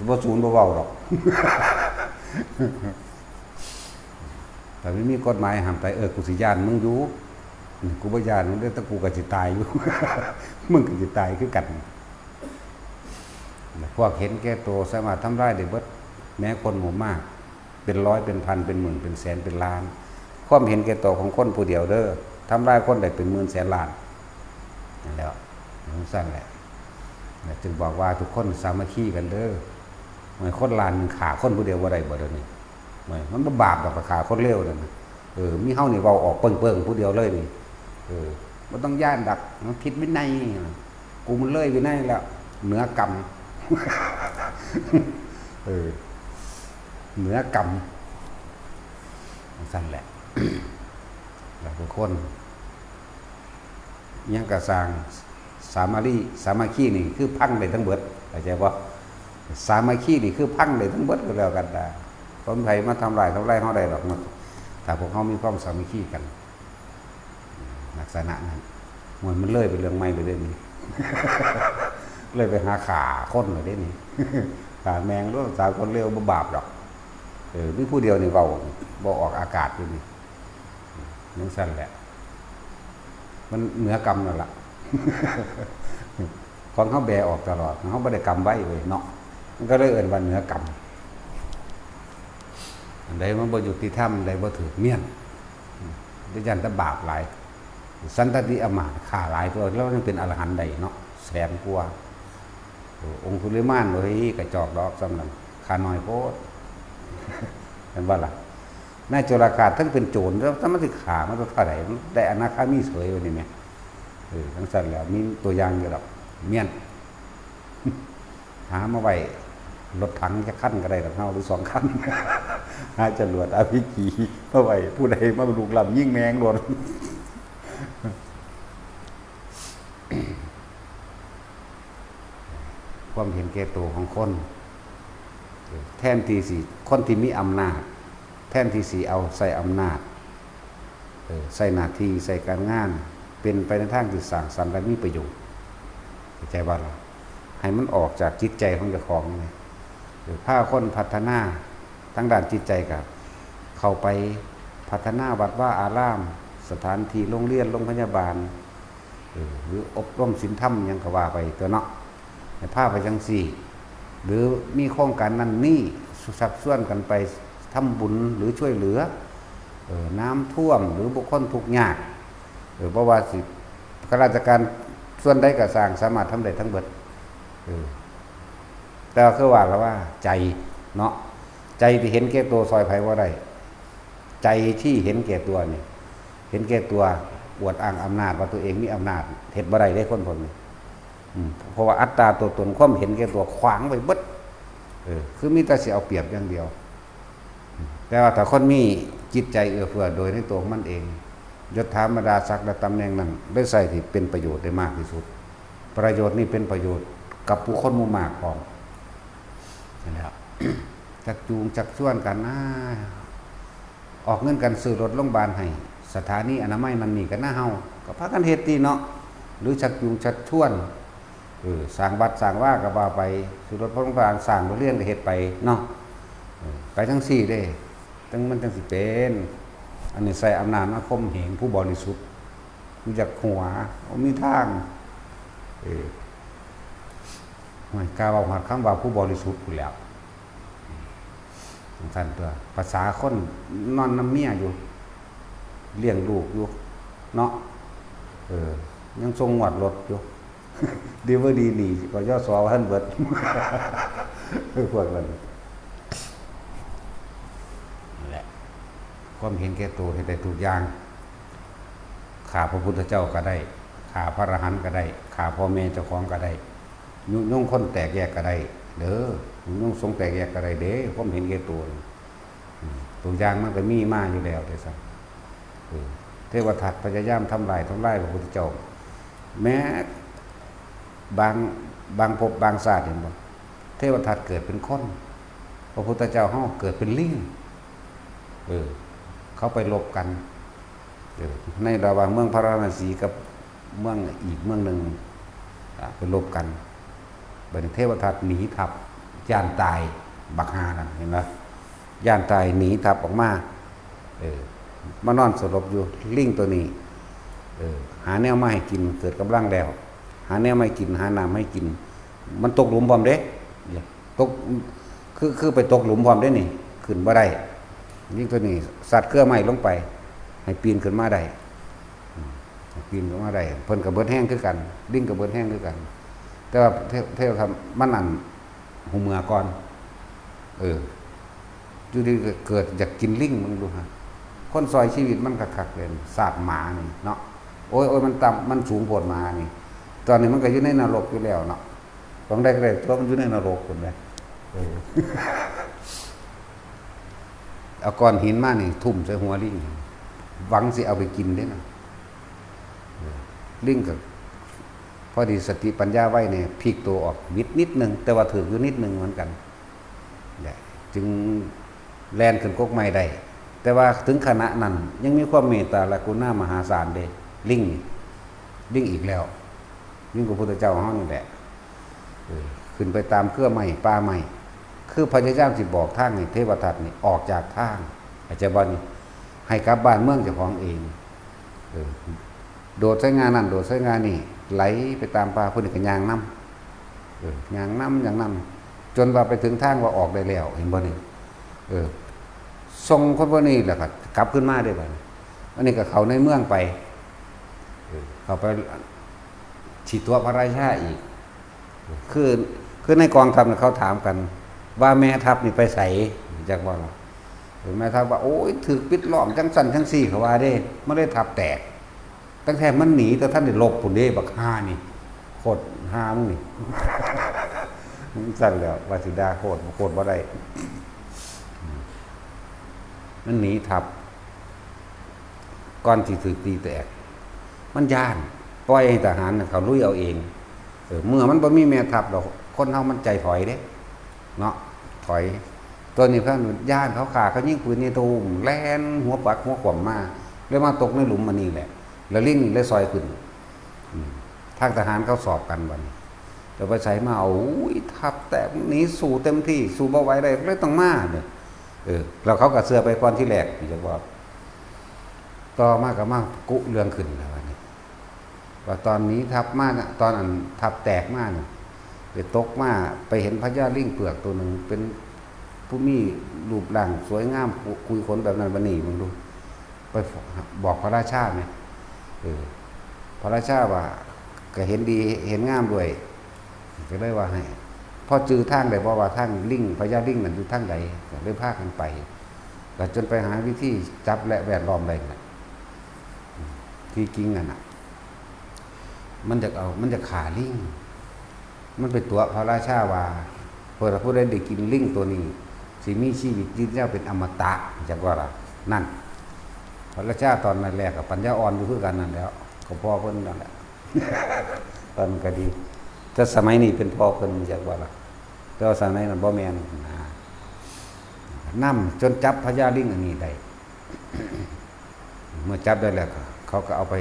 บ่ศูนย์บ่เว้าดอก แต่มันมีกฎหมายห้ามตาย เออ กูสิย้านมึงอยู่ กูบ่ย้านมึงเด้อ แต่กูก็สิตายอยู่ มึงก็สิตายคือกัน พวกเห็นแก่ตัวสามารถทำลายได้เบิด แม้คนหมู่มาก เป็นร้อย เป็นพัน เป็นหมื่น เป็นแสน เป็นล้าน ความเห็นแก่ตัวของคนผู้เดียวเด้อ ทำลายคนได้เป็นหมื่นแสนล้าน นั่นแหละ จั่งซั่นแหละ จึงบอกว่าทุกคนสามัคคีกันเด้อ มันคนล้านหนึ่งฆ่าคนผู้เดียวบ่ได้บ่เดี๋ยวนี้ มัน มันบ่บาปดอก ไปฆ่าคนเลวนั่นน่ะ เออ มีเฮานี่เว้าออกเปิ้งๆ ผู้เดียวเลยนี่ เออ บ่ต้องย้านดอก มันผิดวินัย กูมันเลยวินัยแล้ว เหนือกรรม เออ เหนือกรรม จั่งซั่นแหละ แล้วทุกคน อิหยังก็ซ่าง สามัคคี สามัคคีนี่คือพังได้ทั้งเบิด เข้าใจบ่ สามัคคีนี่คือพังได้ทั้งเบิดก็แล้วกันนะ คนไผมาทำลาย ทำลายเฮาได้ดอกเนาะ ถ้าพวกเฮามีความสามัคคีกัน ลักษณะนั้น มัน มันเลยเป็นเรื่องใหม่เลยเด้นี่ เลยไปหาฆ่าคนเลยเด้นี่ ฆ่าแม่งโลด สาวคนเลวบ่บาปดอก เออ มีผู้เดียวนี่เว้า บ่ออกอากาศอยู่นี่ จั่งซั่นแหละ มันเหนือกรรมนั่นล่ะ ของเฮาแบออกตลอด เฮาบ่ได้กำไว้เว้ยเนาะ มันก็เลยเอิ้นว่าเหนือกรรม อันใดมันบ่ยุติธรรม อันใดบ่ถูกเมี้ยน อืม แต่ย้านแต่บาปหลาย สันตติอำมาตย์ฆ่าหลายตัว แล้วยังเป็นอรหันต์ได้เนาะ แสนกว่า โอ้ องคุลิมาน โอ้ย กระจอกดอกส่ำนั้น ฆ่าน้อยโพด เห็นบ่ล่ะ นายโจรฆาต ทั้งเป็นโจร แล้วถ้ามันสิฆ่ามันเท่าใด๋ มันได้อนาคามีเสยว่านี่แหม เออ จั่งซั่นแหละ มีตัวอย่างอยู่ดอก เมี้ยน หามาไว้ รถถังจักคันก็ได้ดอกเฮา หรือสองคัน หาจรวด อาร์พีจี มาไว้ ผู้ใดมาลุกล้ำยิงแม่งโลด ความเห็นแก่ตัวของคน แทนที่สิ คนที่มีอำนาจ แทนที่สิเอาใส่อำนาจ เออ ใส่หน้าที่ ใส่การงาน เป็นไปในทางที่สร้างสรรค์และมีประโยชน์ เข้าใจบ่ล่ะ ให้มันออกจากจิตใจของเจ้าของนี่ เออ พาคนพัฒนาทางด้านจิตใจก็เข้าไปพัฒนาวัดวาอาราม สถานที่โรงเรียน โรงพยาบาล เออ หรืออบรมศีลธรรมหยังก็ว่าไปตั๊วเนาะ ให้พาไปจั่งซี้ หรือมีโครงการนั่นนี่ ชักชวนกันไปทำบุญหรือช่วยเหลือ เออ น้ำท่วมหรือบุคคลทุกข์ยาก เออ บ่ว่าสิข้าราชการส่วนใดก็ซ่าง สามารถทำได้ทั้งเบิด เออ แต่ว่าคือว่าละว่าใจเนาะ ใจที่เห็นแก่ตัวซ่อยไผบ่ได้ ใจที่เห็นแก่ตัวนี่ เห็นแก่ตัว อวดอ้างอำนาจว่าตัวเองมีอำนาจ เฮ็ดบ่ได้เด้คนพวกนี้ อืม เพราะว่าอัตตาตัวตน ความเห็นแก่ตัวขวางไว้เบิด เออ คือมีแต่สิเอาเปรียบอย่างเดียว แต่ว่าถ้าคนมีจิตใจเอื้อเฟื้อโดยในตัวของมันเอง ยศถาบรรดาศักดิ์และตำแหน่งนั้นได้ใส่ที่เป็นประโยชน์ได้มากที่สุด ประโยชน์นี่เป็นประโยชน์กับผู้คนหมู่มากพร้อมนั่นแหละ จักจูงจักชวนกันนะ ออกเงินกันซื้อรถโรงพยาบาลให้ สถานีอนามัยนั่นนี่กันนะเฮา ก็พากันเฮ็ดติเนาะ หรือชักจูงชักชวน เออ สร้างวัดสร้างวาก็ว่าไป ซื้อรถโรงพยาบาล สร้างโรงเรียนก็เฮ็ดไปเนาะ เออ ไปจั่งซี้เด้ จั่งมันจั่งสิเป็น อันนี้ใส่อำนาจมาข่มเหงผู้บริสุทธิ์ ผู้อยากหัว บ่มีทาง เออ ห้วย กล้าเว้าฮอดคำว่าผู้บริสุทธิ์พู้นแหล้ว จั่งซั่นตั๊ว ภาษาคนนอนนำเมียอยู่ เลี้ยงลูกอยู่ เนาะ เออ ยังส่งงวดรถอยู่ ดีบ่ดีหนี้ กยศ ว่าซั่นเบิด พวกนั้น นั่นแหละ ความเห็นแก่ตัวเฮ็ดได้ทุกอย่าง ฆ่าพระพุทธเจ้าก็ได้ ฆ่าพระอรหันต์ก็ได้ ฆ่าพ่อแม่เจ้าของก็ได้ ยุยงคนแตกแยกก็ได้ เด้อ ยุยงสงฆ์แตกแยกก็ได้เด้ ความเห็นแก่ตัวนี่ อืม ตัวอย่างมันก็มีมาอยู่แล้วเด้อซ้ำ เออ เทวทัตพยายามทำลาย ทำลายพระพุทธเจ้า แม้บาง บางภพบางชาติ เห็นบ่ เทวทัตเกิดเป็นคน พระพุทธเจ้าเฮาเกิดเป็นลิง เออ เขาไปรบกัน เออ ในระหว่างเมืองพาราณสีกับเมืองอีกเมืองหนึ่ง อ่า ไปรบกัน บัดนี้เทวทัตหนีทัพ ย้านตาย บักห่านั่น เห็นบ่ ย้านตายหนีทัพออกมา เออ มานอนสลบอยู่ ลิงตัวนี้ เออ หาแนวมาให้กิน เกิดกำลังแล้ว หาแนวมาให้กิน หาน้ำให้กิน มันตกหลุมพร้อมเด้ ตก คือ คือไปตกหลุมพร้อมเด้นี่ ขึ้นบ่ได้ ลิงตัวนี้สัตว์เครือไม้ลงไป ให้ปีนขึ้นมาได้ อืม ให้ปีนขึ้นมาได้ เพิ่นก็เบิดแฮงคือกัน ลิงก็เบิดแฮงคือกัน แต่ว่าเทว เทวทัตมันอัน หูเมือก่อน เออ อยู่ดีก็เกิดอยากกินลิง มึงดูฮะ คนซอยชีวิตมันคักๆเลย ซากหมานี่เนาะ โอ้ย โอ้ย มันต่ำ มันสูงโพดหมานี่ ตอนนี้มันก็อยู่ในนรกอยู่แล้วเนาะ หวังได้ก็ได้ตั๊ว มันอยู่ในนรกพู้นแหม เออ เอาก้อนหินมานี่ทุ่มใส่หัวลิง หวังสิเอาไปกินเด้นะ เออ ลิงก็พอดีสติปัญญาไวเนี่ย พลิกตัวออกบิดนิดนึง แต่ว่าถืกอยู่นิดนึงเหมือนกัน เนี่ย จึงแล่นขึ้นกกไม้ได้ แต่ว่าถึงขณะนั้นยังมีความเมตตาและกรุณามหาศาลเด้ ลิงนี่ ลิงอีกแล้ว ลิงกับพุทธเจ้าเฮานี่แหละ เออ ขึ้นไปตามเครือไม้ป่าไม้ คือพยายามสิบอกทางให้เทวทัตนี่ออกจากทาง เข้าใจบ่นี่ ให้กลับบ้านเมืองเจ้าของเอง เออ โดดใส่ง่านั่น โดดใส่ง่านี่ ไหลไปตามป่า เพิ่นก็ย่างนำ เออ ย่างนำ ย่างนำ จนว่าไปถึงทางว่าออกได้แล้ว เห็นบ่นี่ เออ ส่งคนพวกนี้แล้วก็กลับขึ้นมาได้บัดนี้ อันนี้ก็เข้าในเมืองไป เออ เข้าไปสิตั๋วพระราชาอีก คือ คือในกองทัพน่ะเขาถามกัน ว่าแม่ทัพนี่ไปไส จักบ่ล่ะ เออ แม่ทัพว่า โอ้ย ถืกปิดล้อมจั่งซั้นจั่งซี้ เขาว่าเด้ มันเลยทัพแตก ตั้งแต่มันหนีแต่ทันได้รบพู้นเด้ บักห่านี่ โคตรห่ามึงนี่ มึงซั่นแหล้ว ว่าสิด่าโคตร โคตรบ่ได้ มันหนีทัพ ก่อนสิถืกตีแตก มันย้าน ปล่อยให้ทหารน่ะเขาลุยเอาเอง เออ เมื่อมันบ่มีแม่ทัพดอก คนเฮามันใจถอยเด้ เนาะ ถอย ตัวนี้เพิ่นย้านเขาฆ่า เขายิงปืนนี่ตูม แล่นหัวปักหัวขวมมา เลยมาตกในหลุมอันนี้แหละ แล้วลิงนี่เลยซอยขึ้น อืม ทางทหารเขาสอบกันบัดนี้ แล้วไปใส่มา โอ้ย ทัพแตก หนีสู้เต็มที่ สู้บ่ไหวได้ เลยต้องมาเนี่ย เออ แล้วเขาก็เชื่อไปก่อนที่แรก ที่จะบอก ต่อมาก็มากุเรื่องขึ้นแล้วบัดนี้ ว่าตอนหนีทัพมาน่ะ ตอนอันทัพแตกมาน่ะ ไปตกมา ไปเห็นพญาลิงเผือกตัวหนึ่ง เป็นผู้มีรูปร่างสวยงาม คุยขนแบบนั้นบัดนี้ มึงดู ไปบอกพระราชาไหม เออ พระราชาว่า ก็เห็นดีเห็นงามด้วย ก็เลยว่าให้ พอจื่อทางได้บ่ว่าทางลิง พญาลิงนั่นอยู่ทางใด ก็เลยพากันไป ก็จนไปหาวิธีจับและแวดล้อมได้นั่นแหละ ที่จริงนั่นน่ะ มันอยากเอา มันอยากฆ่าลิง มันไปตั๋วพระราชาว่า เพื่อผู้ใดได้กินลิงตัวนี้ สิ สิมีชีวิตยืนยาวเป็นอมตะ จักว่าล่ะ นั่น พระราชาตอนแรกๆ กับปัญญาอ่อนอยู่คือกันนั่นแหล้ว ก็พ่อเพิ่นนั่นแหละ ตอนนั้นก็ดี แต่สมัยนี้เป็นพ่อเพิ่น จักว่าล่ะ แต่ว่าสมัยนั้นบ่แม่นนะ นำจนจับพญาลิงอันนี้ได้ เมื่อจับได้แล้วก็ เขาก็เอาไป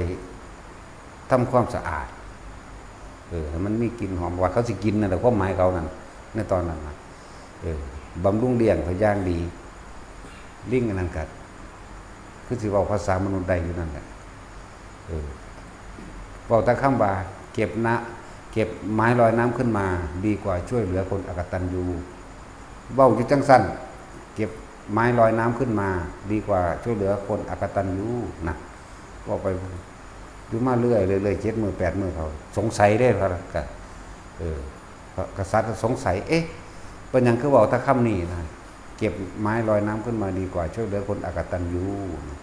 ทำความสะอาด เออ ให้มันมีกลิ่นหอม ว่าเขาสิกินนั่นแหละ ความหมายเขานั่น ในตอนนั้นนะ เออ บำรุงเลี้ยงเขาอย่างดี ลิงอันนั้นก็ คือสิเว้าภาษามนุษย์ได้อยู่นั่นแหละ เออ เว้าแต่คำว่า เก็บนะ เก็บไม้ลอยน้ำขึ้นมา ดีกว่าช่วยเหลือคนอกตัญญู เว้าอยู่จังซั่น เก็บไม้ลอยน้ำขึ้นมา ดีกว่าช่วยเหลือคนอกตัญญูนะ เว้าไปอยู่มาเรื่อยๆ เจ็ดมื้อแปดมื้อเขาสงสัยเด้ เขาก็ เออ กษัตริย์สงสัย เอ๊ะ เป็นหยังคือเว้าแต่คำนี้นะ เก็บไม้ลอยน้ำขึ้นมาดีกว่าช่วยเหลือคนอกตัญญูนะ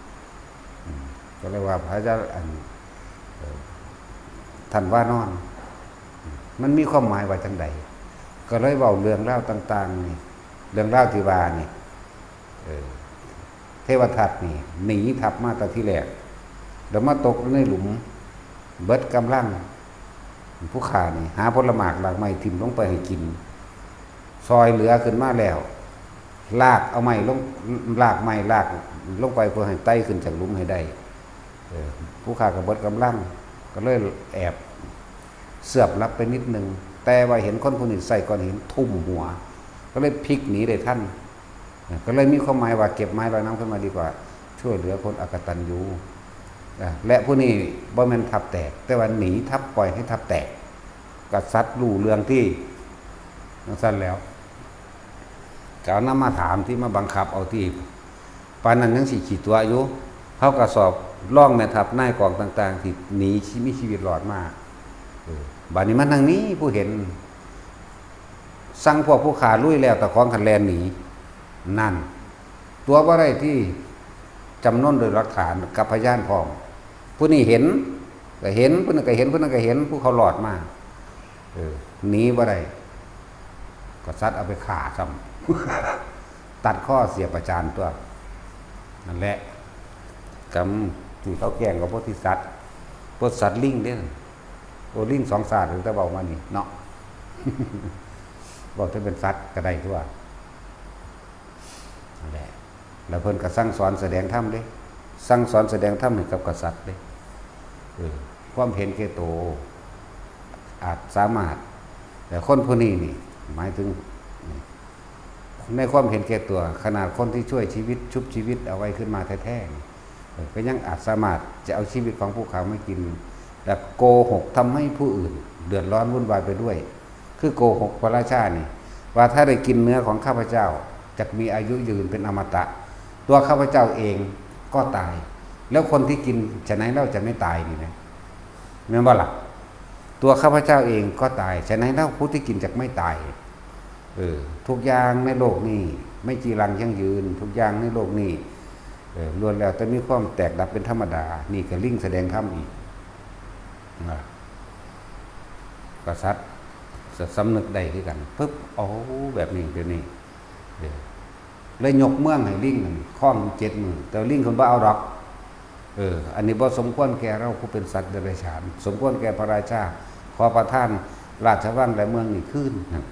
อืม ก็เลยว่าพระเจ้าอัน เอ่อ ท่านว่านอน มันมีความหมายว่าจังใด ก็เลยเว้าเรื่องราวต่างๆ นี่ เรื่องราวที่ว่านี่ เออ เทวทัตนี่หนีทัพมาแต่ทีแรก แล้วมาตกอยู่ในหลุม เบิดกำลัง ผู้ข้านี่หาผลหมากรากไม้ถิ่มลงไปให้กิน ซอยเหลือขึ้นมาแล้ว ลากเอาไม้ลง ลากไม้ลากลงไปเพื่อให้ไต่ขึ้นจากหลุมให้ได้ เออ ผู้ข้าก็เบิดกำลัง ก็เลยแอบเสือบหลับไปนิดนึง แต่ว่าเห็นคนผู้นี้ใส่ก้อนหินทุ่มหัว ก็เลยพลิกหนีได้ทัน ก็เลยมีความหมายว่าเก็บไม้ลอยน้ำขึ้นมาดีกว่าช่วยเหลือคนอกตัญญู อ่ะ และผู้นี้บ่แม่นทัพแตก แต่ว่าหนีทัพ ปล่อยให้ทัพแตก กษัตริย์รู้เรื่องที่จังซั่นแล้ว ก็เอานำมาถามที่ มาบังคับเอาที่ ปานนั้นยังสิขี้ตั๋วอยู่ เขาก็สอบรองแม่ทัพนายกองต่างๆ ที่หนีชี มีชีวิตรอดมา เออ บัดนี้มันทั้งนี้ผู้เห็น สั่งพวกผู้ข้าลุยแล้ว แต่ของขันแลนหนี นั่น ตั๋วบ่ได้ที่ จำนวนโดยหลักฐานกับพยานพร้อม ผู้นี้เห็น ก็เห็น ผู้นั้นก็เห็น ผู้นั้นก็เห็น ผู้เขารอดมา เออ หนีบ่ได้ กษัตริย์เอาไปฆ่าซ้ำ ตัดคอเสียประจานตัว นั่นแหละ กำที่เขาแกล้งกับโพธิสัตว์ โพธิสัตว์ลิงเด้ โอ้ ลิงสองชาติ แต่เว้ามานี่เนาะ เว้าแต่เป็นสัตว์ก็ได้ทั่ว นั่นแหละ แล้วเพิ่นก็สั่งสอนแสดงธรรมเด้ สั่งสอนแสดงธรรมให้กับกษัตริย์เด้ เออ ความเห็นแก่โต อาจสามารถ แต่คนผู้นี้นี่ หมายถึง ในความเห็นแก่ตัว ขนาดคนที่ช่วยชีวิต ชุบชีวิตเอาไว้ขึ้นมาแท้ๆนี่ เออ ก็ยังอาจสามารถจะเอาชีวิตของผู้ข้ามากิน และโกหกทำให้ผู้อื่นเดือดร้อนวุ่นวายไปด้วย คือโกหกพระราชานี่ ว่าถ้าได้กินเนื้อของข้าพเจ้า จะมีอายุยืนเป็นอมตะ ตัวข้าพเจ้าเองก็ตาย แล้วคนที่กินฉะไหนเล่าจะไม่ตายนี่นะ แม่นบ่ล่ะ ตัวข้าพเจ้าเองก็ตาย ฉะไหนเล่าผู้ที่กินจะไม่ตาย เออ ทุกอย่างในโลกนี้ไม่จีรังยั่งยืน ทุกอย่างในโลกนี้ เออ ล้วนแล้วแต่มีความแตกดับเป็นธรรมดา นี่ก็ลิงแสดงธรรมอีก อ่ะ กษัตริย์สำนึกได้คือกัน ปึ๊บ โอ้ แบบนี้ เดี๋ยวนี้ เออ เลยยกเมืองให้ลิงนั่นครองเจ็ดมื้อ แต่ลิงเพิ่นบ่เอาดอก เออ อันนี้บ่สมควรแก่เราผู้เป็นสัตว์เดรัจฉาน สมควรแก่พระราชา ขอประทานราชวังและเมืองนี้คืนนั่น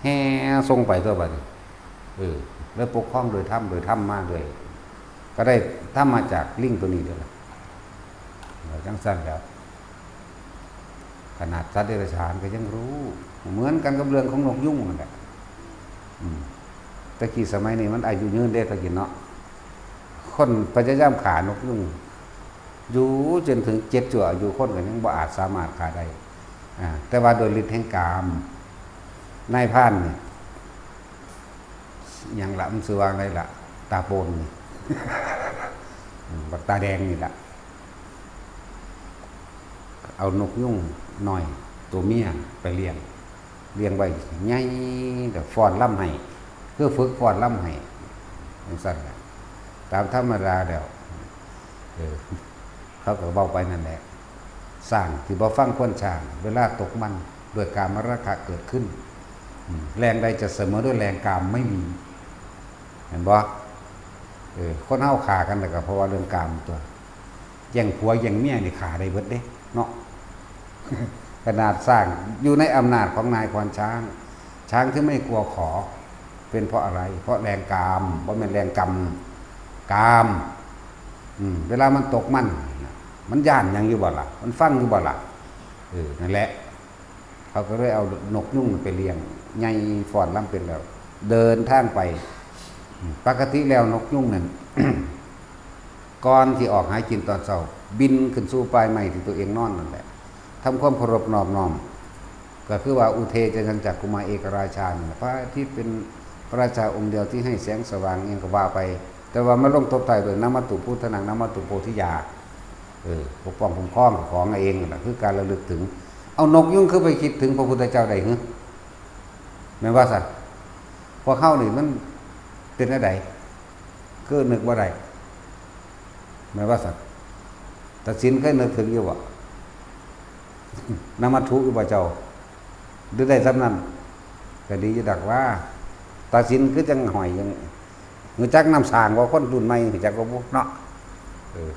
แห่ส่งไปตัวบัดนี้ เออ แล้วปกครองโดยธรรม โดยธรรมมาด้วย ก็ได้ธรรมมาจากลิงตัวนี้เด้อล่ะ เออ จังซั่นแล้ว ขนาดสัตว์เดรัจฉานก็ยังรู้ เหมือนกันกับเรื่องของนกยูงนั่นแหละ อืม แต่กี้สมัยนี้มันอายุยืนเด้ แต่กี้เนาะ คนพยายามฆ่านกยูง อยู่จนถึงเจ็ดชั่วอายุคนก็ยังบ่อาจสามารถฆ่าได้ อ่า แต่ว่าโดยฤทธิ์แห่งกาม นายพรานนี่ หยังละ มันชื่อว่าไงละ ตาโปนนี่ อืม บักตาแดงนี่ละ เอานกยูงน้อยตัวเมียไปเลี้ยง เลี้ยงไว้ใหญ่ ก็ฟ้อนรำให้ คือฝึกฟ้อนรำให้ จังซั่นล่ะ ตามธรรมดาแล้ว เออ เขาก็เว้าไปนั่นแหละ ช้างที่บ่ฟังควรช้าง เวลาตกมัน ด้วยกามราคะเกิดขึ้น แรงใดจะเสมอด้วยแรงกามไม่มี เห็นบ่ เออ คนเฮาฆ่ากันแล้วก็เพราะว่าเรื่องกามตัว แย่งผัวแย่งเมียนี่ฆ่าได้เบิดเด้เนาะ ขนาดช้างอยู่ในอำนาจของนายควานช้าง ช้างที่ไม่กลัวขอ เป็นเพราะอะไร เพราะแรงกาม บ่แม่นแรงกรรม กาม อืม เวลามันตกมัน มันย้านหยังอยู่บ่ล่ะ มันฟังอยู่บ่ล่ะ เออ นั่นแหละ เขาก็เลยเอานกยูงไปเลี้ยง ใหญ่ฟ้อนรำเป็นแล้ว เดินทางไป ปกติแล้วนกยูงนั่น ก่อนที่ออกหากินตอนเช้า บินขึ้นสู่ปลายไม้ที่ตัวเองนอนนั่นแหละ ทำความเคารพนอบน้อม ก็คือว่าอุเทจะยังจักกุมาเอกราชานี่แหละ พระอาทิตย์เป็นพระราชาองค์เดียวที่ให้แสงสว่างอิหยังก็ว่าไป แต่ว่ามาลงตบท้ายด้วยนะมัตตุพุทธานังนะมัตตุโพธิยา เออ ปกป้องคุ้มครองของเองนั่นแหละ คือการระลึกถึง เอานกยูงคือไปคิดถึงพระพุทธเจ้าได้หรือ แม่นว่าซั่น พวกเฮานี่มันเป็นจั่งใด คือนึกบ่ได้ แม่นว่าซั่น ตาสินเคยนึกถึงอยู่บ่ นมัตถุอยู่บ่เจ้า หรือได้ส่ำนั้น ก็ดีอยู่ดอกว่า ตาสินคือจั่งห้อยยัง รู้จักนำสร้างว่าคนรุ่นใหม่รู้จักบ่บุเนาะ เออ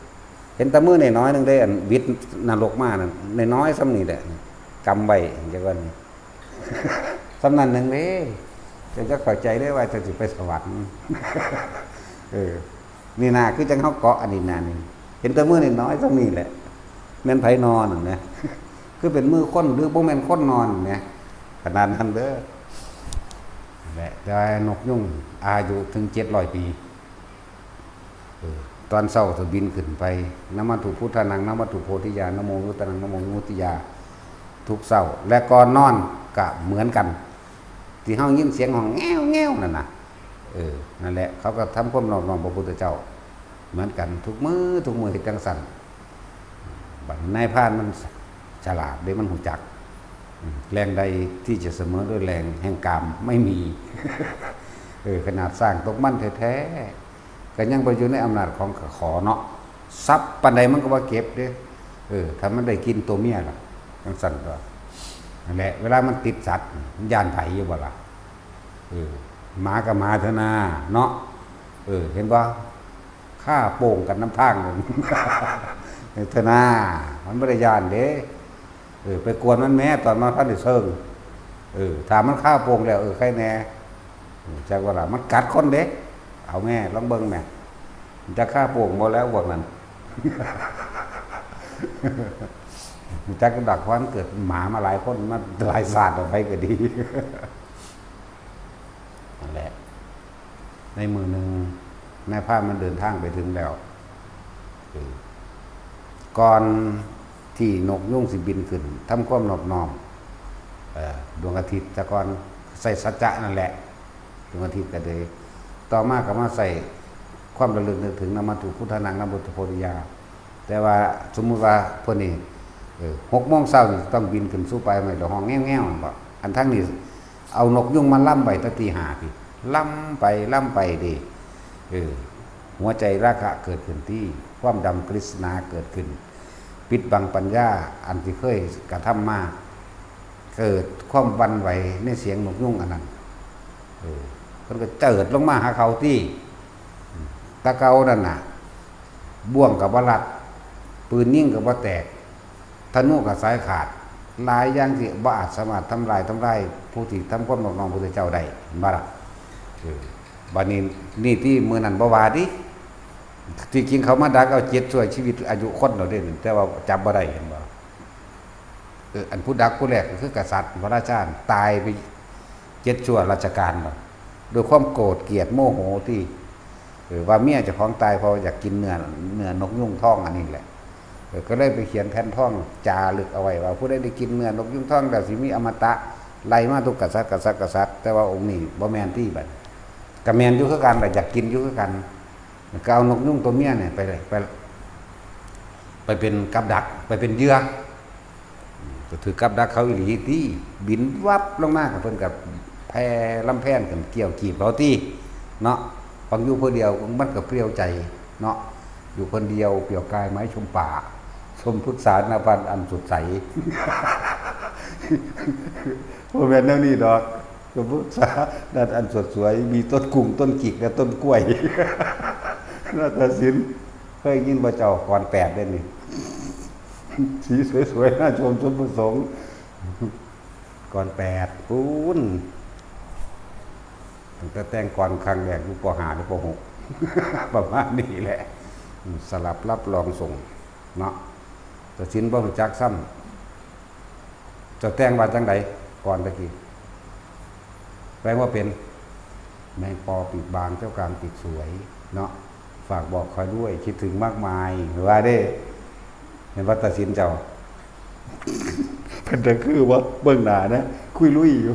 เห็นแต่มือน้อยๆหนึ่งได้อันวิดนรกมานั่น น้อยๆส่ำนี้แหละ กำไว้จั่งว่านี่ ส่ำนั้นหนึ่งเด้ เจ้าจะเข้าใจได้ว่าเจ้าสิไปสวรรค์ เออ นี่นาคือจั่งเฮาเกาะอันนี้นานี่ เห็นแต่มือน้อยๆส่ำนี้แหละ แม่นไผนอนนั่นนะ คือเป็นมือคนหรือบ่แม่นคนนอนนะ ขนาดนั้นเด้อ นั่นแหละ แต่ว่านกยูงอายุถึงเจ็ดร้อยปี เออ ตอนเช้าจะบินขึ้นไป นะมัตถุพุทธานัง นะมัตถุโพธิยา นะโมพุทธานัง นะโมวิมุตติยา ทุกเช้า และก่อนนอนก็เหมือนกัน ที่เฮายินเสียงห้องแง้วแง้วนั่นน่ะ เออ นั่นแหละ เขาก็ทำความนอบน้อมพระพุทธเจ้า เหมือนกันทุกมื้อ ทุกมื้อเฮ็ดจั่งซั่น บัดนายพรานมันฉลาดเด้ มันรู้จัก อืม แรงใดที่จะเสมอด้วยแรงแห่งกามไม่มี เออ ขนาดช้างตกมันแท้ๆ ก็ยังไปอยู่ในอำนาจของขอเนาะ ทรัพย์ปานใดมันก็บ่เก็บเด้ เออ ถ้ามันได้กินตัวเมียล่ะ จั่งซั่นก็ นั่นแหละ เวลามันติดสัตว์ มันย้านไผอยู่บ่ล่ะ เออ หมาก็หมาเถาะนา เนาะ เออ เห็นบ่ ฆ่าโป่งกันนำทางนั่น เถาะนา มันบ่ได้ย้านเด้ เออ ไปกวนมันแหม ตอนมันทันได้เซิง เออ ถ้ามันฆ่าโป่งแล้ว เออ ใครแน่ เออ จักว่าล่ะ มันกัดคนเด้ เอาแหม ลองเบิ่งแหม จักฆ่าโป่งบ่แล้วพวกนั้น จักดัก เพราะมันเกิดหมามาหลายคน มาหลายชาติแล้ว ไผก็ดี นั่นแหละ ในมื้อหนึ่ง นายพรานมันเดินทางไปถึงแล้ว เออ ก่อนที่นกยูงสิบินขึ้น ทำความนอบน้อม เอ่อ ดวงอาทิตย์ซะก่อน ใส่สัจจะนั่นแหละ ดวงอาทิตย์ก็เลย ต่อมาก็มาใส่ความระลึกนึกถึงนะมัตถุพุทธานัง นะมัตถุโพธิยา แต่ว่าสมมุติว่าเพิ่นนี่ เออ หกโมงเช้านี่ต้องบินขึ้นสู่ปลายไม้แล้วฮ้องแง้วๆ นั่นบ่ อันทั้งนี้เอานกยูงมาลำไว้แต่ตีห้าพี้ ลำไปลำไปเด้ เออ หัวใจราคะเกิดขึ้นติ ความดำตริสนาเกิดขึ้น ปิดบังปัญญาอันที่เคยกระทำมา เกิดความหวั่นไหวในเสียงนกยูงอันนั้น เออ เพิ่นก็เจิดลงมาหาเขาติ แต่เก่านั่นน่ะ บ่วงก็บ่รัด ปืนยิงก็บ่แตก ธนูก็สายขาด หลายอย่างที่บ่อาจสามารถทำลาย ทำลายผู้ที่ทำความนอบน้อมพระพุทธเจ้าได้ เห็นบ่ล่ะ เออ บัดนี้นี่ที่มื้อนั้นบ่ว่าติ ที่จริงเขามาดักเอาเจ็ดชั่วชีวิตอายุคนเราเด้ แต่ว่าจับบ่ได้ เห็นบ่ เออ อันผู้ดักผู้แรกก็คือกษัตริย์ พระราชา ตายไปเจ็ดชั่วรัชกาลแล้ว ด้วยความโกรธเกลียดโมโหที่ เออ ว่าเมียเจ้าของตายเพราะอยากกินเนื้อ เนื้อนกยูงทองอันนี้แหละ เออ ก็เลยไปเขียนแผ่นทองจารึกเอาไว้ว่า ผู้ใดได้กินเนื้อนกยูงทองแล้วสิมีอมตะ ไล่มาทุกกษัตริย์ กษัตริย์ กษัตริย์ แต่ว่าองค์นี้บ่แม่นติบัด ก็แม่นอยู่คือกัน แต่อยากกินอยู่คือกัน ก็เอานกยูงตัวเมียเนี่ยไป ไป ไปเป็นกับดัก ไปเป็นเหยื่อ ก็ถือกับดักเขาอีหลีติ บินวับลงมา ก็เพิ่นก็แผ่ลำแพนขึ้นเกี่ยวกีบเอาติ เนาะ ฟังอยู่ผู้เดียวมันก็เปลี่ยวใจ เนาะ อยู่คนเดียวเปลี่ยวกายไม้ชมป่า ชมพฤกษาหน้าบ้านอันสดใส บ่แม่นแนวนี้ดอก สมมติสาด้านอันสดสวยมีต้นกุงต้นกิกและต้นกล้วย นาฏศิลป์เคยยินบ่เจ้า กรแปดเด้นี่ สีสวยๆน่าชมสมประสงค์ กรแปดปูนตั้งแต่แต่งกรครั้งแรกอยู่ปห้าหรือปหก ประมาณนี้แหละ สลับรับรองส่งเนาะ แต่ศิลป์บ่รู้จักซ้ำ เจ้าแต่งว่าจังใดก่อนตะกี้ แปลว่าเป็น แมงปอปีกบางเจ้ากลางปีกสวยเนาะ ฝากบอกคอยด้วยคิดถึงมากมาย ว่าเด้ เห็นว่าตัดสินเจ้า เป็นแต่คือว่าเบิ่งหน้านะ คุยลุยอยู่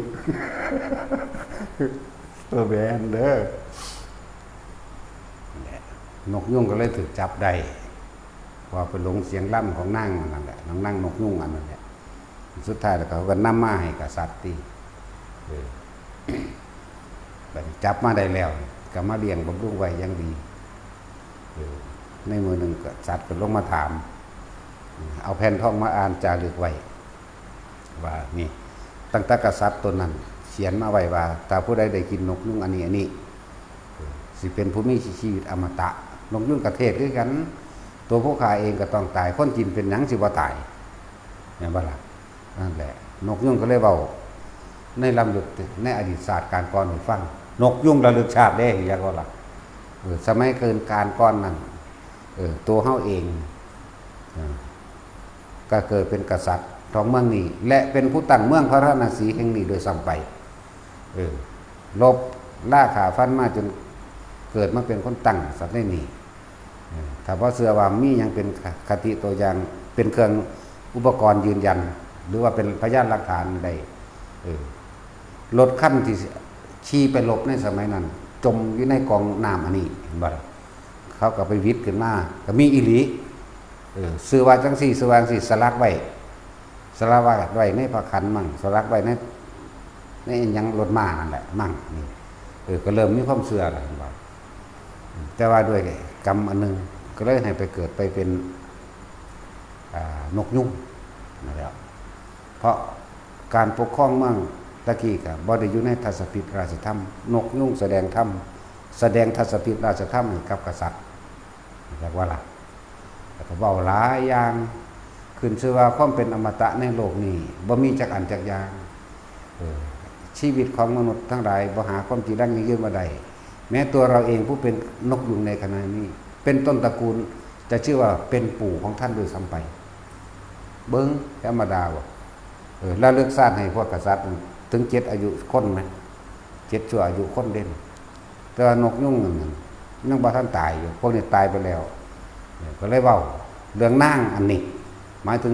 เออแมนเด้อ นั่นแหละ นกยูงก็เลยถูกจับได้ ว่าไปหลงเสียงล่ำของนางอันนั้นแหละ นางนางนกยูงอันนั้นแหละ สุดท้ายแล้วเขาก็นำมาให้กษัตริย์ที่ เออ บัดนี้จับมาได้แล้ว ก็มาเลี้ยงบำรุงไว้อย่างดี เออ ในมื้อหนึ่งกษัตริย์ก็ลงมาถาม เอาแผ่นทองมาอ่านจารึกไว้ ว่านี่ ตั้งแต่กษัตริย์ตนนั้นเขียนมาไว้ว่า ถ้าผู้ใดได้กินนกยูงอันนี้อันนี้ เออ สิเป็นผู้มีชีวิตอมตะ นกยูงกะเทศคือกัน ตัวผู้ฆ่าเองก็ต้องตาย คนกินเป็นหยังสิบ่ตาย แม่นบ่ล่ะ นั่นแหละ นกยูงก็เลยเว้า ในลำลึกในอดีตชาติการก่อนให้ฟัง นกยูงระลึกชาติเด้ อยากว่าล่ะ เออ สมัยเกินการก่อนนั้น เออ ตัวเฮาเอง เออ ก็เกิดเป็นกษัตริย์ของเมืองนี้ และเป็นผู้ตั้งเมืองพาราณสีแห่งนี้โดยซ้ำไป เออ ลบล่าฆ่าฟันมาจนเกิดมาเป็นคนตั้งสัตว์ในนี้ เออ ถ้าบ่เชื่อว่ามีหยังเป็นคติตัวอย่าง เป็นเครื่องอุปกรณ์ยืนยัน หรือว่าเป็นพยานหลักฐานได้ เออ รถคันที่ขี่ไปรบในสมัยนั้น จมอยู่ในกองน้ำอันนี้ เห็นบ่ล่ะ เขาก็ไปวิดขึ้นมา ก็มีอีหลี เออ ชื่อว่าจังซี่ ชื่อว่าจังซี่ สลักไว้ สลักไว้ในพระขันมั่ง สลักไว้ใน ในอิหยังรถม้านั่นแหละมั่ง นี่ เออ ก็เริ่มมีความเชื่อแล้ว เห็นบ่ แต่ว่าด้วยกรรมอันหนึ่ง ก็เลยให้ไปเกิดไปเป็น อ่า นกยูงนั่นแหละ เพราะการปกครองเมืองตะกี้ก็บ่ได้อยู่ในทัศพิธราชธรรม นกยูงแสดงธรรม แสดงทัศพิธราชธรรมให้กับกษัตริย์ เรียกว่าล่ะ แล้วก็เว้าหลายอย่าง ขึ้นชื่อว่าความเป็นอมตะในโลกนี้ บ่มีจักอันจักอย่าง เออ ชีวิตของมนุษย์ทั้งหลายบ่หาความจีรังยั่งยืนบ่ได้ แม้ตัวเราเองผู้เป็นนกยูงในขณะนี้ เป็นต้นตระกูล จะชื่อว่าเป็นปู่ของท่านด้วยซ้ำไป เบิ่งธรรมดาบ่ เออ ระลึกชาติให้พวกกษัตริย์ถึงเจ็ดอายุคนไหม เจ็ดชั่วอายุคนเด่น แต่ว่านกยูงนั่นยังบ่ทันตายอยู่ พวกนี้ตายไปแล้ว เออ ก็เลยเว้าเรื่องนางอันนี้ หมายถึง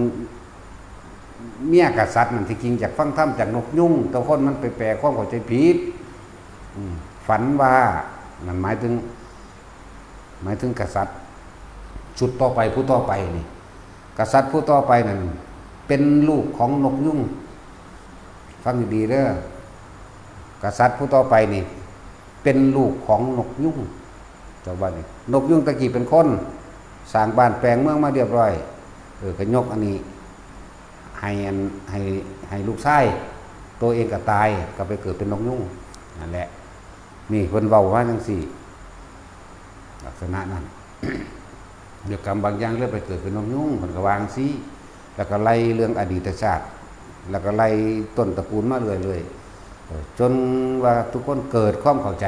เมียกษัตริย์นั่นที่จริงอยากฟังธรรมจากนกยูง แต่คนมันไปแปลความเข้าใจผิด อืม ฝันว่า นั่นหมายถึง หมายถึงกษัตริย์ชุดต่อไป ผู้ต่อไปนี่ กษัตริย์ผู้ต่อไปนั่นเป็นลูกของนกยูง ฟังดีๆเด้อ กษัตริย์ผู้ต่อไปนี่ เป็นลูกของนกยูง เจ้าบ้านนี่ นกยูงตะกี้เป็นคน สร้างบ้านแปลงเมืองมาเรียบร้อย เออ ก็ยกอันนี้ ให้อัน ให้ ให้ลูกชาย ตัวเองก็ตาย ก็ไปเกิดเป็นนกยูง นั่นแหละ นี่เพิ่นเว้ามาจังซี่ ลักษณะนั้น เดี๋ยวกรรมบางอย่างเลยไปเกิดเป็นนกยูง เพิ่นก็ว่าจังซี่ แล้วก็ไล่เรื่องอดีตชาติ แล้วก็ไล่ต้นตระกูลมาเรื่อยๆ เออ จนว่าทุกคนเกิดความเข้าใจ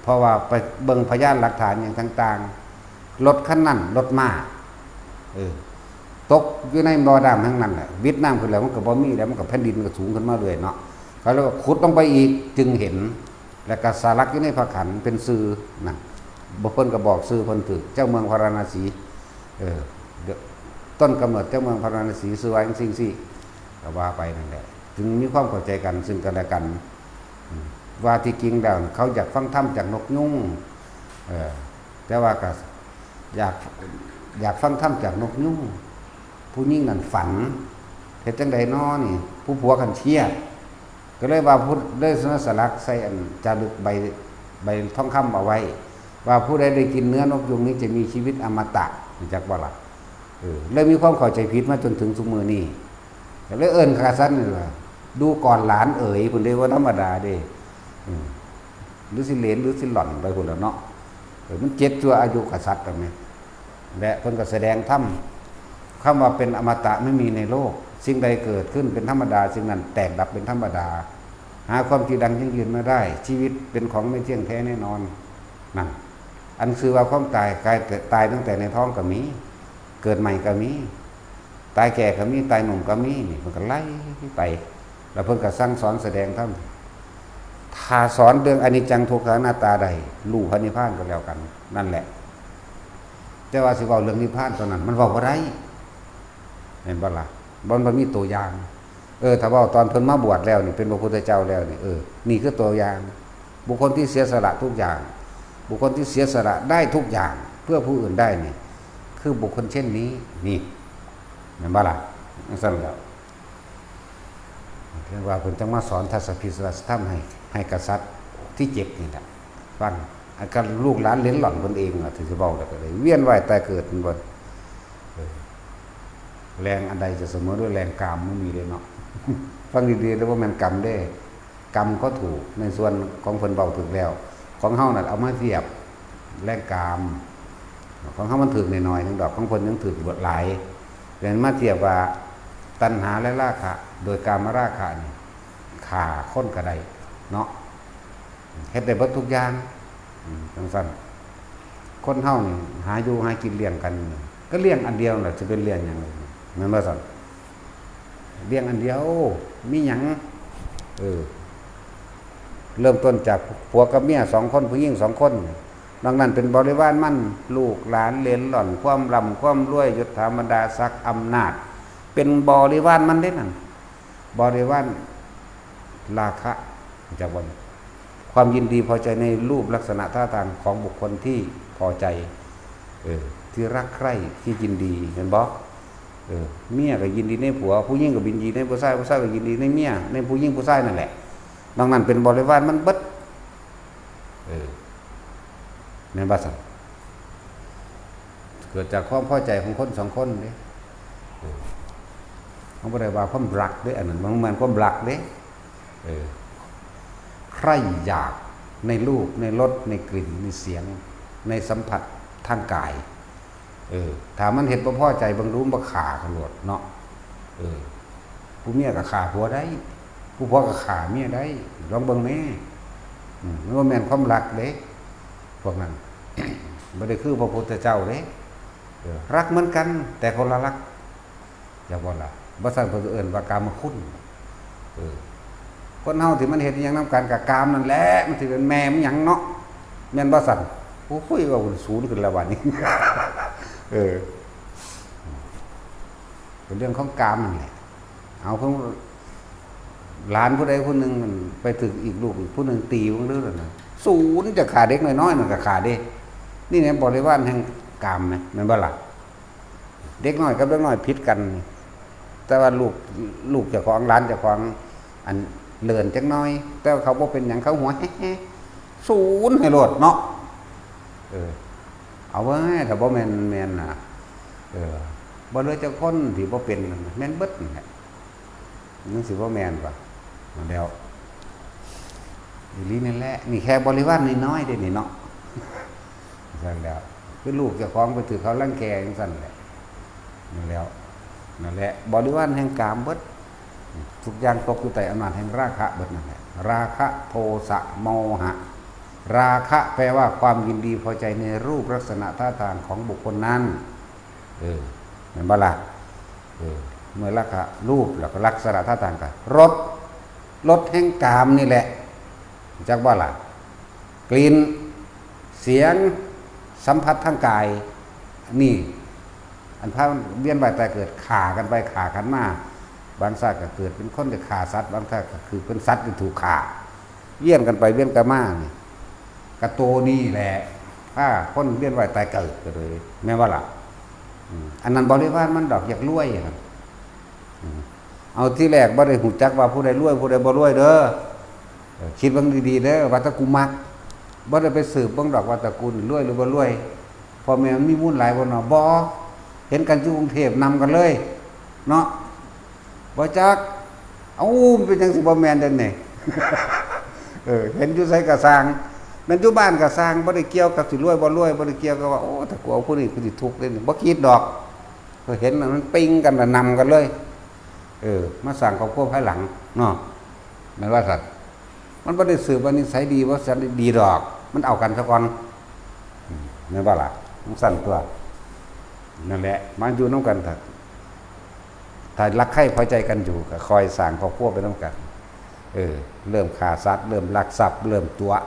เพราะว่าไปเบิ่งพยานหลักฐานหยังต่างๆ รถคันนั้น รถม้า เออ ตกอยู่ในบ่อน้ำแห่งนั้นแหละ วิดน้ำขึ้นแล้วมันก็บ่มีแล้ว มันก็แผ่นดินก็สูงขึ้นมาเรื่อยเนาะ เขาเลยว่าขุดลงไปอีกจึงเห็น แล้วก็สลักอยู่ในพระขันเป็นชื่อนะ บ่ เพิ่นก็บอกชื่อเพิ่นถืก เจ้าเมืองพาราณสี เออ เดี๋ยว ต้นกำเนิดเจ้าเมืองพาราณสีชื่อว่าจังซี่ ก็ว่าไปนั่นแหละ จึงมีความเข้าใจกันซึ่งกันและกัน อืม ว่าที่จริงแล้วเขาอยากฟังธรรมจากนกยูง เออ แต่ว่าก็อยาก อยากฟังธรรมจากนกยูง ผู้หญิงนั่นฝัน เฮ็ดจั่งใดน้อนี่ ผู้ผัวคันเครียด ก็เลยว่าผู้ ได้สลักใส่อันจารึกใบ ใบทองคำเอาไว้ ว่าผู้ใดได้กินเนื้อนกยูงนี้จะมีชีวิตอมตะ รู้จักบ่ล่ะ เออ เลยมีความเข้าใจผิดมาจนถึงซุมื้อนี้ ก็เลยเอิ้นกษัตริย์นี่ว่า ดูก่อนหลานเอ๋ย เพิ่นเด้ บ่ธรรมดาเด้ อืม หรือสิเหลน หรือสิหล่อนไปพุ้นล่ะเนาะ เออ มันเจ็ดชั่วอายุกษัตริย์แล้วแหม และเพิ่นก็แสดงธรรม คำว่าเป็นอมตะไม่มีในโลก สิ่งใดเกิดขึ้นเป็นธรรมดา สิ่งนั้นแตกดับเป็นธรรมดา หาความที่ดังยั่งยืนไม่ได้ ชีวิตเป็นของไม่เที่ยงแท้แน่นอน นั่น อันชื่อว่าความตาย กายเกิด ตายตั้งแต่ในท้องก็มี เกิดใหม่ก็มี ตายแก่ก็มี ตายหนุ่มก็มี นี่เพิ่นก็ไล่ไป แล้วเพิ่นก็สั่งสอนแสดงธรรม ถ้าสอนเรื่องอนิจจังทุกขังอนัตตาได้ รู้พระนิพพานก็แล้วกัน นั่นแหละ แต่ว่าสิเว้าเรื่องนิพพานตอนนั้น มันเว้าบ่ได้ แม่นบ่ล่ะ บ่ มันบ่มีตัวอย่าง เออ ถ้าเว้าตอนเพิ่นมาบวชแล้วนี่ เป็นพระพุทธเจ้าแล้วนี่ เออ นี่คือตัวอย่าง บุคคลที่เสียสละทุกอย่าง บุคคลที่เสียสละได้ทุกอย่าง เพื่อผู้อื่นได้นี่ คือบุคคลเช่นนี้ นี่ แม่นบ่ล่ะ จั่งซั้นแหล้ว เรียกว่าเพิ่นจั่งมาสอนทัศพิสราชธรรมให้ ให้กษัตริย์ที่เจ็ดนี่แหละ ฟัง อันก็ลูกหลานเหลนหล่อนเพิ่นเองล่ะ ที่สิเว้าแล้วก็ได้ เวียนว่ายตายเกิดเพิ่นบ่ เออ แรงอันใดจะเสมอด้วยแรงกาม บ่มีเด้เนาะ ฟังดีๆ เด้อ บ่แม่นกรรมเด้ กรรมก็ถูก ในส่วนของเพิ่นเว้าถูกแล้ว ของเฮานั่นเอามาเทียบแรงกาม ของเฮามันถูกน้อยๆ หนึ่งดอก ของเพิ่นยังถูกหลาย เดี๋ยวมาเทียบว่าตัณหาและราคะ โดยกามราคะนี่ ฆ่าคนก็ได้เนาะ เฮ็ดได้เบิดทุกอย่าง อืม จั่งซั้น คนเฮานี่หาอยู่หากินเลี้ยงกัน ก็เลี้ยงอันเดียวนั่นแหละ สิเป็นเลี้ยงหยัง แม่นบ่ซั้น เลี้ยงอันเดียว มีหยัง เออ เริ่มต้นจากผัวกับเมียสองคน ผู้หญิงสองคน นอกนั้นเป็นบริวารมัน ลูกหลานเหลนหล่อน ความร่ำความรวย ยศถาบรรดาศักดิ์อำนาจ เป็นบริวารมันเด้นั่น บริวารราคะ จักว่า ความยินดีพอใจในรูปลักษณะท่าทางของบุคคลที่พอใจ เออ ที่รักใคร่ ที่ยินดี เห็นบ่ เออ เมียก็ยินดีในผัว ผู้หญิงก็ยินดีในผู้ชาย ผู้ชายก็ยินดีในเมีย ในผู้หญิงผู้ชายนั่นแหละ นอกนั้นเป็นบริวารมันเบิด เออ แม่นบ่ซั้น เกิดจากความพอใจของคนสองคนเด้ เออ มันบ่ได้ว่าความรักเด้ อันนั้นมันแม่นความรักเด้ เออ ใคร่อยากในรูป ในรส ในกลิ่น ในเสียง ในสัมผัสทางกาย เออ ถ้ามันเฮ็ดบ่พอใจ เบิ่งดู มันบ่ฆ่ากันโลดเนาะ เออ ผู้เมียก็ฆ่าผัวได้ ผู้ผัวก็ฆ่าเมียได้ ลองเบิ่งแหม อืม มันบ่แม่นความรักเด้ พวกนั้น บ่ได้คือพระพุทธเจ้าเด้ เออ รักเหมือนกัน แต่คนละรัก จักบ่ล่ะ บ่ซั้นเพิ่นก็เอิ้นว่ากามคุณ เออ คนเฮาที่มันเฮ็ดอิหยังนำกันก็กามนั่นแหละ มันสิเป็นแม่มันหยังเนาะ แม่นบ่ซั้น โอ้ย เว้าศูนย์ขึ้นแล้วบัดนี้ เออ เป็นเรื่องของกามนั่นแหละ เอาเพิ่น หลานผู้ใดผู้หนึ่งมันไปถืกอีกลูกอีกผู้หนึ่งตีเบิ่งเด้อนะ ศูนย์ จะฆ่าเด็กน้อยๆ นั่นก็ฆ่าเด้ นี่แหละบริวารแห่งกามนะ แม่นบ่ล่ะ เด็กน้อยกับเด็กน้อยผิดกัน แต่ว่าลูก ลูกเจ้าของ หลานเจ้าของ อันเลินจักหน่อย แต่ว่าเขาบ่เป็นหยัง เขาหัวแฮะๆ ศูนย์ให้โลดเนาะ เออ เอาไว้ ถ้าบ่แม่น แม่นน่ะ เออ บ่เหลือจักคนที่บ่เป็นนั่นน่ะ แม่นเบิดนั่นแหละ มันสิบ่แม่นปะ มาแล้ว อีหลีนั่นแหละ นี่แค่บริวารน้อยๆ เด้นี่เนาะ ซั่นแล้ว คือลูกเจ้าของไปถืกเขารังแกจั่งซั่นแหละ นั่นแล้ว นั่นแหละ บริวารแห่งกามเบิด ทุกอย่างตกอยู่ใต้อำนาจแห่งราคะเบิดนั่นแหละ ราคะ โทสะ โมหะ ราคะแปลว่าความยินดีพอใจในรูปลักษณะท่าทางของบุคคลนั้น เออ แม่นบ่ล่ะ เออ เมื่อราคะ รูป แล้วก็ลักษณะท่าทางก็ รส รสแห่งกามนี่แหละ จักบ่ล่ะ กลิ่น เสียง สัมผัสทางกาย นี่ อันพาเวียนว่ายตายเกิด ฆ่ากันไปฆ่ากันมา บางชาติก็เกิดเป็นคนก็ฆ่าสัตว์ บางชาติก็คือเป็นสัตว์ที่ถูกฆ่า เวียนกันไปเวียนกันมานี่ กะโตนี่แหละ พาคนเวียนว่ายตายเกิดก็เลย แม่นบ่ล่ะ อืม อันนั้นบริวารมันดอกอยากรวยหั่น อืม เอาที่แรกบ่ได้ฮู้จักว่าผู้ใดรวย ผู้ใดบ่รวยเด้อ เออ คิดเบิ่งดีๆ เด้อ ว่าแต่กูมัก บ่ได้ไปสืบเบิ่งดอกว่าตระกูลนี่รวยหรือบ่รวย พ่อแม่มันมีมูลหลายบ่เนาะ บ่ เห็นกันอยู่กรุงเทพฯ นำกันเลย เนาะ บ่จัก เอ้า มันเป็นจังสิบ่แม่นเด้อนี่ เออ เห็นอยู่ไสก็ซ่าง แม่นอยู่บ้านก็ซ่าง บ่ได้เกี่ยวกับสิรวยบ่รวย บ่ได้เกี่ยวกับว่า โอ้ ถ้ากูเอาผู้นี้กูสิทุกข์เด้อนี่ บ่คิดดอก ก็เห็นมันปิ้งกันละนำกันเลย เออ มาสร้างครอบครัวภายหลังเนาะ แม่นว่าซั่น มันบ่ได้สืบว่านิสัยดีบ่สันดีดอก มันเอากันซะก่อน อืม แม่นบ่ล่ะ มันซั่นตัว นั่นแหละ มาอยู่นำกันเถาะ ถ้ารักใคร่พอใจกันอยู่ ก็คอยสร้างครอบครัวไปนำกัน เออ เริ่มฆ่าสัตว์ เริ่มลักทรัพย์ เริ่มตั๋วะ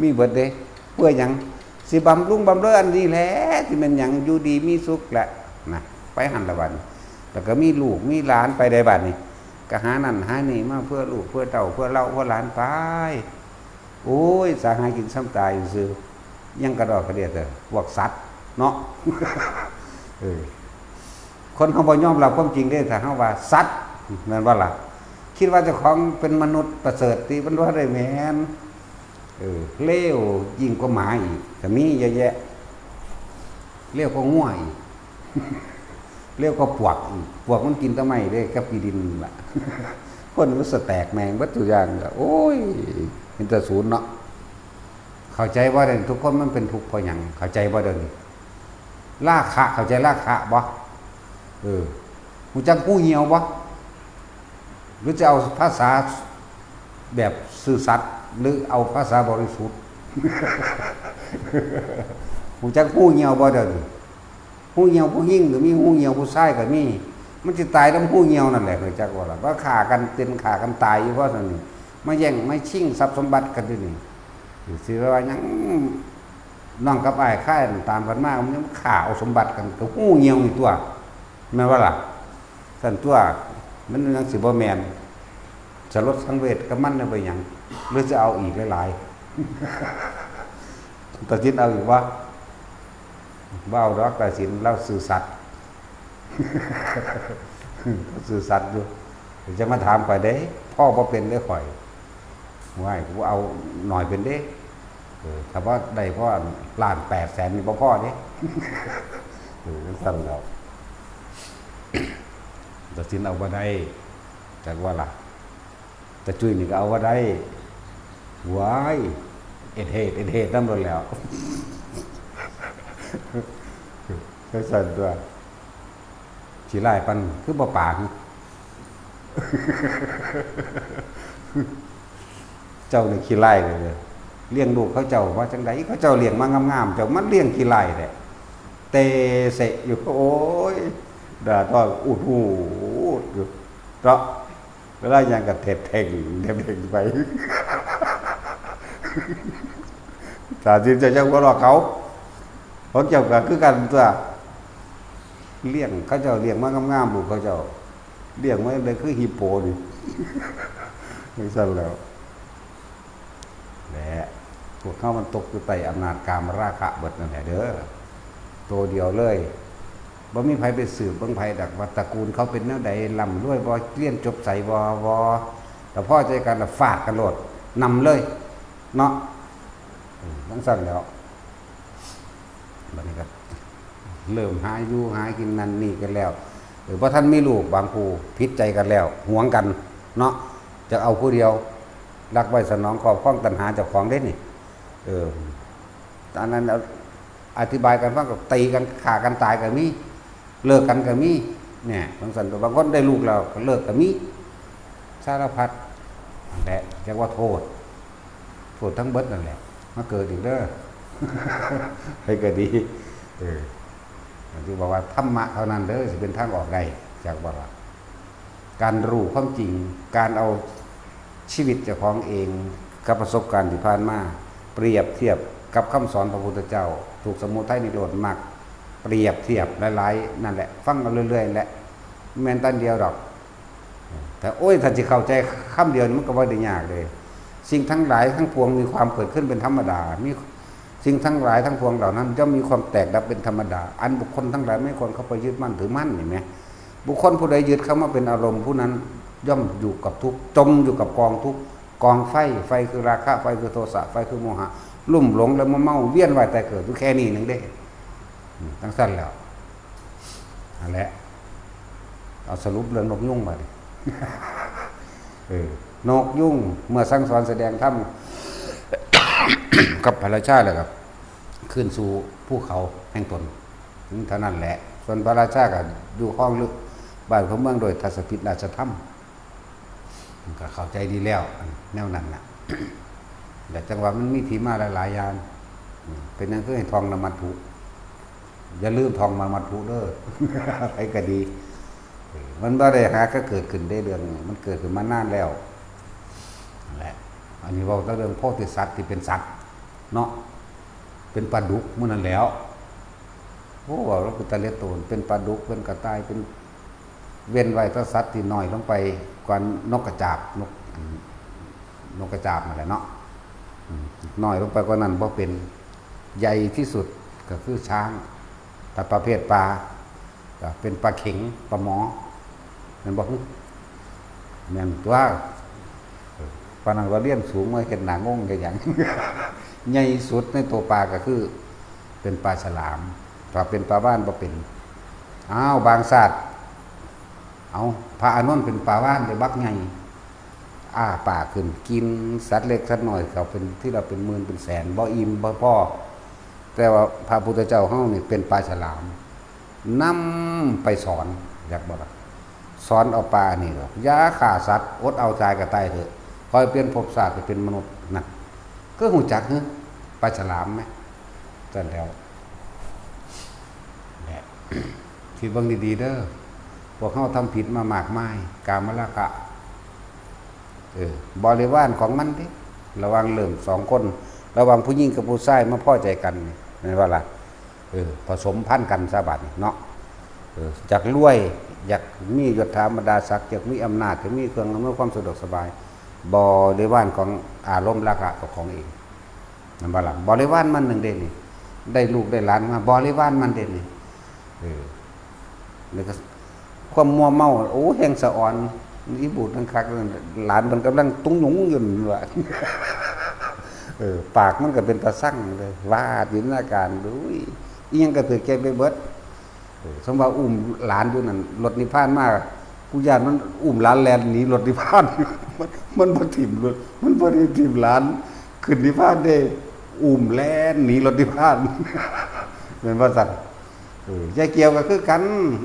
มีเบิดเด้ เพื่อหยัง สิบำรุงบำเรออันนี้แหละ สิแม่นหยัง อยู่ดีมีสุขแหละ นะ ไปหั่นละบัดนี้ แล้วก็มีลูกมีหลานไปได้บัดนี้ ก็หานั่นหานี่มาเพื่อลูกเพื่อเต้าเพื่อเลาเพื่อหลานไป โอ้ย สาหากินส่ำตายซื่อ ยังกระดอกกระเดียเถอะ พวกสัตว์เนาะ เออ คนเฮาบ่ยอมรับความจริงเด้ ถ้าเฮาว่าสัตว์ แม่นบ่ล่ะ คิดว่าเจ้าของเป็นมนุษย์ประเสริฐติ มันบ่ได้แม่น เออ เลวยิ่งกว่าหมาอีก ก็มีเยอะแยะ เลวกว่างัวอีก เลวกว่าปวกอีก ปวกมันกินแต่ไม้เด้ กับขี้ดินนั่นล่ะ คนมันสแตกแหน่งเบิดทุกอย่างล่ะ โอ้ย เป็นตาศูนย์เนาะ เข้าใจบ่เดี๋ยวนี้ ทุกคนมันเป็นทุกข์เพราะหยัง เข้าใจบ่เดี๋ยวนี้ ราคะ เข้าใจราคะบ่ เออ ฮู้จักฮู้เหี่ยวบ่ หรือจะเอาภาษาแบบซื่อสัตย์ หรือเอาภาษาบริสุทธิ์ ฮู้จักฮู้เหี่ยวบ่เดี๋ยวนี้ ฮู้เหี่ยวผู้หญิงก็มี ฮู้เหี่ยวผู้ชายก็มี มันสิตายนำฮู้เหี่ยวนั่นแหละ ฮู้จักบ่ล่ะ ว่าฆ่ากันเป็นฆ่ากันตายอยู่เพราะซั่นนี่ มาแย่งมาชิงทรัพย์สมบัติกันอยู่นี่ สิว่าหยัง น้องกับอ้ายคายตามกันมา มันยังฆ่าเอาสมบัติกัน ก็ฮู้เหี่ยวนี่ตัว แม่นบ่ล่ะ ซั่นตัว มันยังสิบ่แม่น สลดสังเวชกับมันน่ะไปหยัง หรือจะเอาอีกหลายๆ ตัดสินเอาอีกบ่ บ่เอาดอก ตัดสิน ลาวซื่อสัตย์ ซื่อสัตย์อยู่ จะมาถามข่อยเด้ พ่อบ่เป็นเด้ข่อย ว้าย กูเอาหน่อยเป็นเด้ เออ ถ้าว่าได้พ่อล้านแปดแสนนี่บ่พอเด้ เออ จังซั่นแล้ว ตัดสินเอาบ่ได้ จักว่าล่ะ ตาจุ้ยนี่ก็เอาบ่ได้ ว้าย เอ็ดเหตุ เอ็ดเหตุนำโลดแล้ว จังซั่นตัว ขี้ร้ายปานคือบ่ปาก เจ้านี่ขี้ร้ายเลยเด้อ เลี้ยงลูกเขาเจ้ามาจั่งใด เขาเจ้าเลี้ยงมางามๆ เจ้ามันเลี้ยงขี้ร้ายแท้ เตะเสะอยู่ โอ้ย ด่าทอดอูดหูดอยู่ เนาะ เวลาหยังก็เท็ดเท็ง เท็ดเท็งไป สาธิตเจ้า เจ้าหัวเราะเขา ของเจ้าก็คือกันตัว เลี้ยง เขาเจ้าเลี้ยงมางามๆ ลูกเขาเจ้า เลี้ยงมาจั่งใดคือฮิปโปนี่ จังซั่นแล้ว และพวกเขามันตกอยู่ใต้อำนาจกามราคะเบิดนั่นแหละเด้อ โตเดียวเลย บ่มีไผไปสืบเบิ่งไผดอกว่าตระกูลเขาเป็นแนวใด ร่ำรวยบ่ เรียนจบไสบ่ บ่ แล้วพอใจกันแล้วฟาดกันโลด นำเลย เนาะ เออ จังซั่นแล้ว บัดนี้ก็เริ่มหาอยู่หากินนั่นนี่กันแล้ว เออ บ่ทันมีลูก บางคู่ผิดใจกันแล้ว หวงกัน เนาะ จะเอาผู้เดียว รักไว้สนองครอบครองตัณหาเจ้าของเด้นี่ เออ อันนั้นเอา อธิบายกันฟังก็ตีกัน ฆ่ากันตายก็มี เลิกกันก็มี เนี่ย จังซั่น บางคนได้ลูกแล้วก็เลิกก็มี สารพัด นั่นแหละ เรียกว่าโทษ โทษทั้งเบิดนั่นแหละ มาเกิดอีกเด้อ ให้ก็ดี เออ อย่างที่บอกว่าธรรมะเท่านั้นเด้อ สิเป็นทางออกได้ จักบ่ล่ะ การรู้ความจริง การเอาชีวิตเจ้าของเอง กับประสบการณ์ที่ผ่านมา เปรียบเทียบกับคำสอนพระพุทธเจ้า ทุกข์สมุทัยนิโรธมรรค เปรียบเทียบหลายๆ นั่นแหละ ฟังเอาเรื่อยๆ แหละ แม่นตันเดียวดอก แต่โอ้ย ถ้าสิเข้าใจคำเดียวนี่มันก็บ่ได้ยากเลย สิ่งทั้งหลายทั้งปวงมีความเกิดขึ้นเป็นธรรมดา มีสิ่งทั้งหลายทั้งปวงเหล่านั้นย่อมมีความแตกดับเป็นธรรมดา อันบุคคลทั้งหลายไม่ควรเข้าไปยึดมั่นถือมั่น เห็นไหม บุคคลผู้ใดยึดเข้ามาเป็นอารมณ์ ผู้นั้นย่อมอยู่กับทุกข์ จมอยู่กับกองทุกข์ กองไฟ ไฟคือราคะ ไฟคือโทสะ ไฟคือโมหะ ลุ่มหลงและมัวเมา เวียนว่ายตายเกิดอยู่แค่นี้หนึ่งเด้ อืม จังซั่นแล้ว นั่นแหละ เอาสรุปเรื่องนกยูงบัดนี้ เออ นกยุงเมื่อสั่งสอนแสดงธรรม กับพระราชาแล้วก็ขึ้นสู่ภูเขาแห่งตน เท่านั้นแหละ ส่วนพระราชาก็อยู่ครองเรือนบ้านของเมืองโดยทัศพิธราชธรรม มันก็เข้าใจดีแล้ว แนวนั้นน่ะ แต่จังหวะมันมีที่มาหลายๆอย่าง อืม เป็นหยังคือให้ท่องนมัตถุ อย่าลืมท่องนมัตถุเด้อ ไปก็ดี เออ มันบ่ได้หาก็เกิดขึ้นได้เรื่องนี้ มันเกิดขึ้นมานานแล้ว นั่นแหละ อันนี้เว้าแต่เรื่องโพธิสัตว์ที่เป็นสัตว์เนาะ เป็นปลาดุกมื้อนั้นแหล้ว โอ้ เว้าแล้วเป็นตาเลียดโตน เป็นปลาดุก เป็นกระต่าย เป็น เว้นไว้แต่สัตว์ที่น้อยลงไปกว่านกกระจาบ นก นกกระจาบนั่นแหละเนาะ อืม น้อยลงไปกว่านั้นบ่เป็น ใหญ่ที่สุดก็คือช้าง แต่ประเภทปลาก็เป็นปลาเข็ง ปลาหมอ แม่นบ่ แม่นตัว เออ ปานนั้นก็เรียนสูงมาเฮ็ดหน้างงเฮ็ดหยัง ใหญ่สุดในตัวปลาก็คือ เป็นปลาฉลาม ถ้าเป็นปลาว่านบ่เป็น อ้าว บางชาติ เอา พระอานนท์เป็นปลาวาฬเด้ บักใหญ่ อ้าปากขึ้นกินสัตว์เล็กสัตว์น้อย เขาเป็นที่เราเป็นหมื่นเป็นแสน บ่อิ่มบ่พอ แต่ว่าพระพุทธเจ้าเฮานี่เป็นปลาฉลาม นำไปสอน อยากบอกว่า สอนเอาปลานี่เหรอ อย่าฆ่าสัตว์ อดเอาตายก็ตายเถอะ คอยเปลี่ยนภพชาติไปเป็นมนุษย์ นั่น ก็ฮู้จักเหรอ ปลาฉลามไหม จั่นแล้ว แหละ คิดเบิ่งดีๆเด้อ พวกเฮาทำผิดมามากมาย กามราคะ เออ บริวารของมันเด้ ระหว่างเริ่มสองคน ระหว่างผู้หญิงกับผู้ชายมาพอใจกันนี่ แม่นบ่ล่ะ เออ ผสมพันธุ์กันซะบัดนี้เนาะ เออ อยากรวย อยากมียศถาบรรดาศักดิ์ อยากมีอำนาจ อยากมีเครื่องอำนวยความสะดวกสบาย บริวารของอารมณ์ราคะก็ของเอง แม่นบ่ล่ะ บริวารมันนั่นเด้นี่ ได้ลูกได้หลานมา บริวารมันเด้นี่ เออ แล้วก็ความมัวเมา โอ้ แฮงสะออน อีบูดนั่นคักนั่น หลานมันกำลังตุ้งหยุงอยู่นั่นล่ะ เออ ปากมันก็เป็นตาสั่งเลย วาดอยู่ในอาการ อุ้ย อีหยังก็ถือใจไปเบิด เออ สมว่าอุ้มหลานอยู่นั่น รถนิพพานมา กูย่านมันอุ้มหลานแล่นหนีรถนิพพาน มัน มันบ่ถิ่มรถ มันบ่ได้ถิ่มหลาน ขึ้นนิพพานเด้ อุ้มแล่นหนีรถนิพพาน แม่นบ่ซั่น เออ ยายเกี่ยวก็คือกัน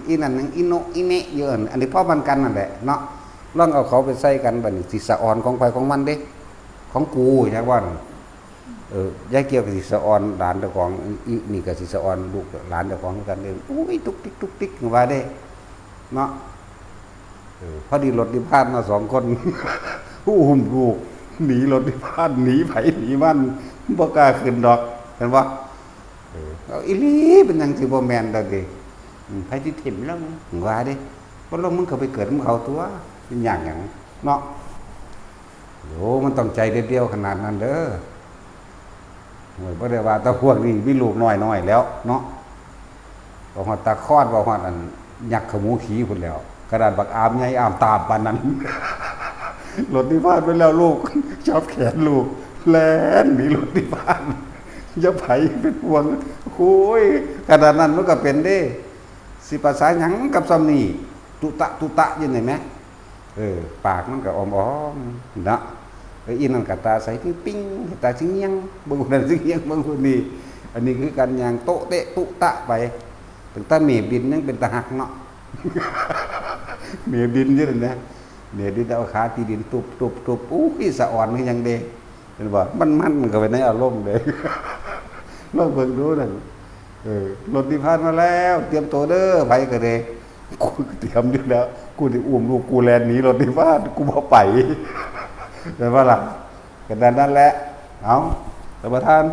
อีนั่นหยังอีโนะอีเนะอยู่นั่น อันนี้พอปานกันนั่นแหละเนาะ ลองเอาเขาไปใส่กันบัดนี้ สิสะออนของไผของมันเด้ ของกู จักว่านั่น เออ ยายเกี่ยวก็สิสะออนหลานเจ้าของ อีนี่ก็สิสะออนลูกหลานเจ้าของคือกันเด้ อุ้ย ตุกติก ตุกติก ว่าเด้ เนาะ เออ พอดีรถนิพพานมาสองคน อุ้มลูก หนีรถนิพพาน หนีไผหนีมัน บ่กล้าขึ้นดอก เห็นบ่ เออ เอาอีหลี เป็นหยังสิบ่แม่นดอกเด้ อืม ไผสิถิ่มลง ว่าเด้ บ่ลงมึงก็ไปเกิดนำเขาตั๊ว เป็นหยังหยัง เนาะ โอ้ มันต้องใจเด็ดเดี่ยวขนาดนั้นเด้อ โอ้ย บ่ได้ว่าแต่พวกนี้มีลูกน้อยๆแล้วเนาะ บ่ฮอดตาคอด บ่ฮอดอันยักษ์ขมูขี่พุ้นแหล้ว ขนาดบักอามใหญ่อามตาปานนั้น รถนิพพานไปแล้วลูก จับแขนลูก แล่นหนีรถนิพพาน อย่าไผเป็นห่วง โอ้ย ขนาดนั้นมันก็เป็นเด้ สิภาษาหยังกับซ่ำนี่ ตุตะตุตะอยู่นี่แหม เออ ปากมันก็อ้อมๆเนาะ เออ อีนั่นก็ตาใสปิ๊งๆ ตาสิเงี่ยง เบิ่งคนนั้นสิเงี่ยง เบิ่งคนนี้ อันนี้คือการย่างโต๊ะเตะตุตะไป ตั้งแต่เมบินยังเป็นตาฮักเนาะ เมบินอยู่นั่นนะ เมบินเอาขาตีดินตุบๆๆ อุ้ย สะออนคือหยังเด้ เห็นบ่ มันๆ มันก็ไปในอารมณ์เด้ ลองเบิ่งดูนั่น เออ รถนิพพานมาแล้ว เตรียมตัวเด้อ ไผก็เด้ กูเตรียมอยู่แล้ว กูสิอุ้มลูกกูแล่นหนีรถนิพพาน กูบ่ไป เห็นบ่ล่ะ ก็ดังนั้นแหละ เอา ท่านประธาน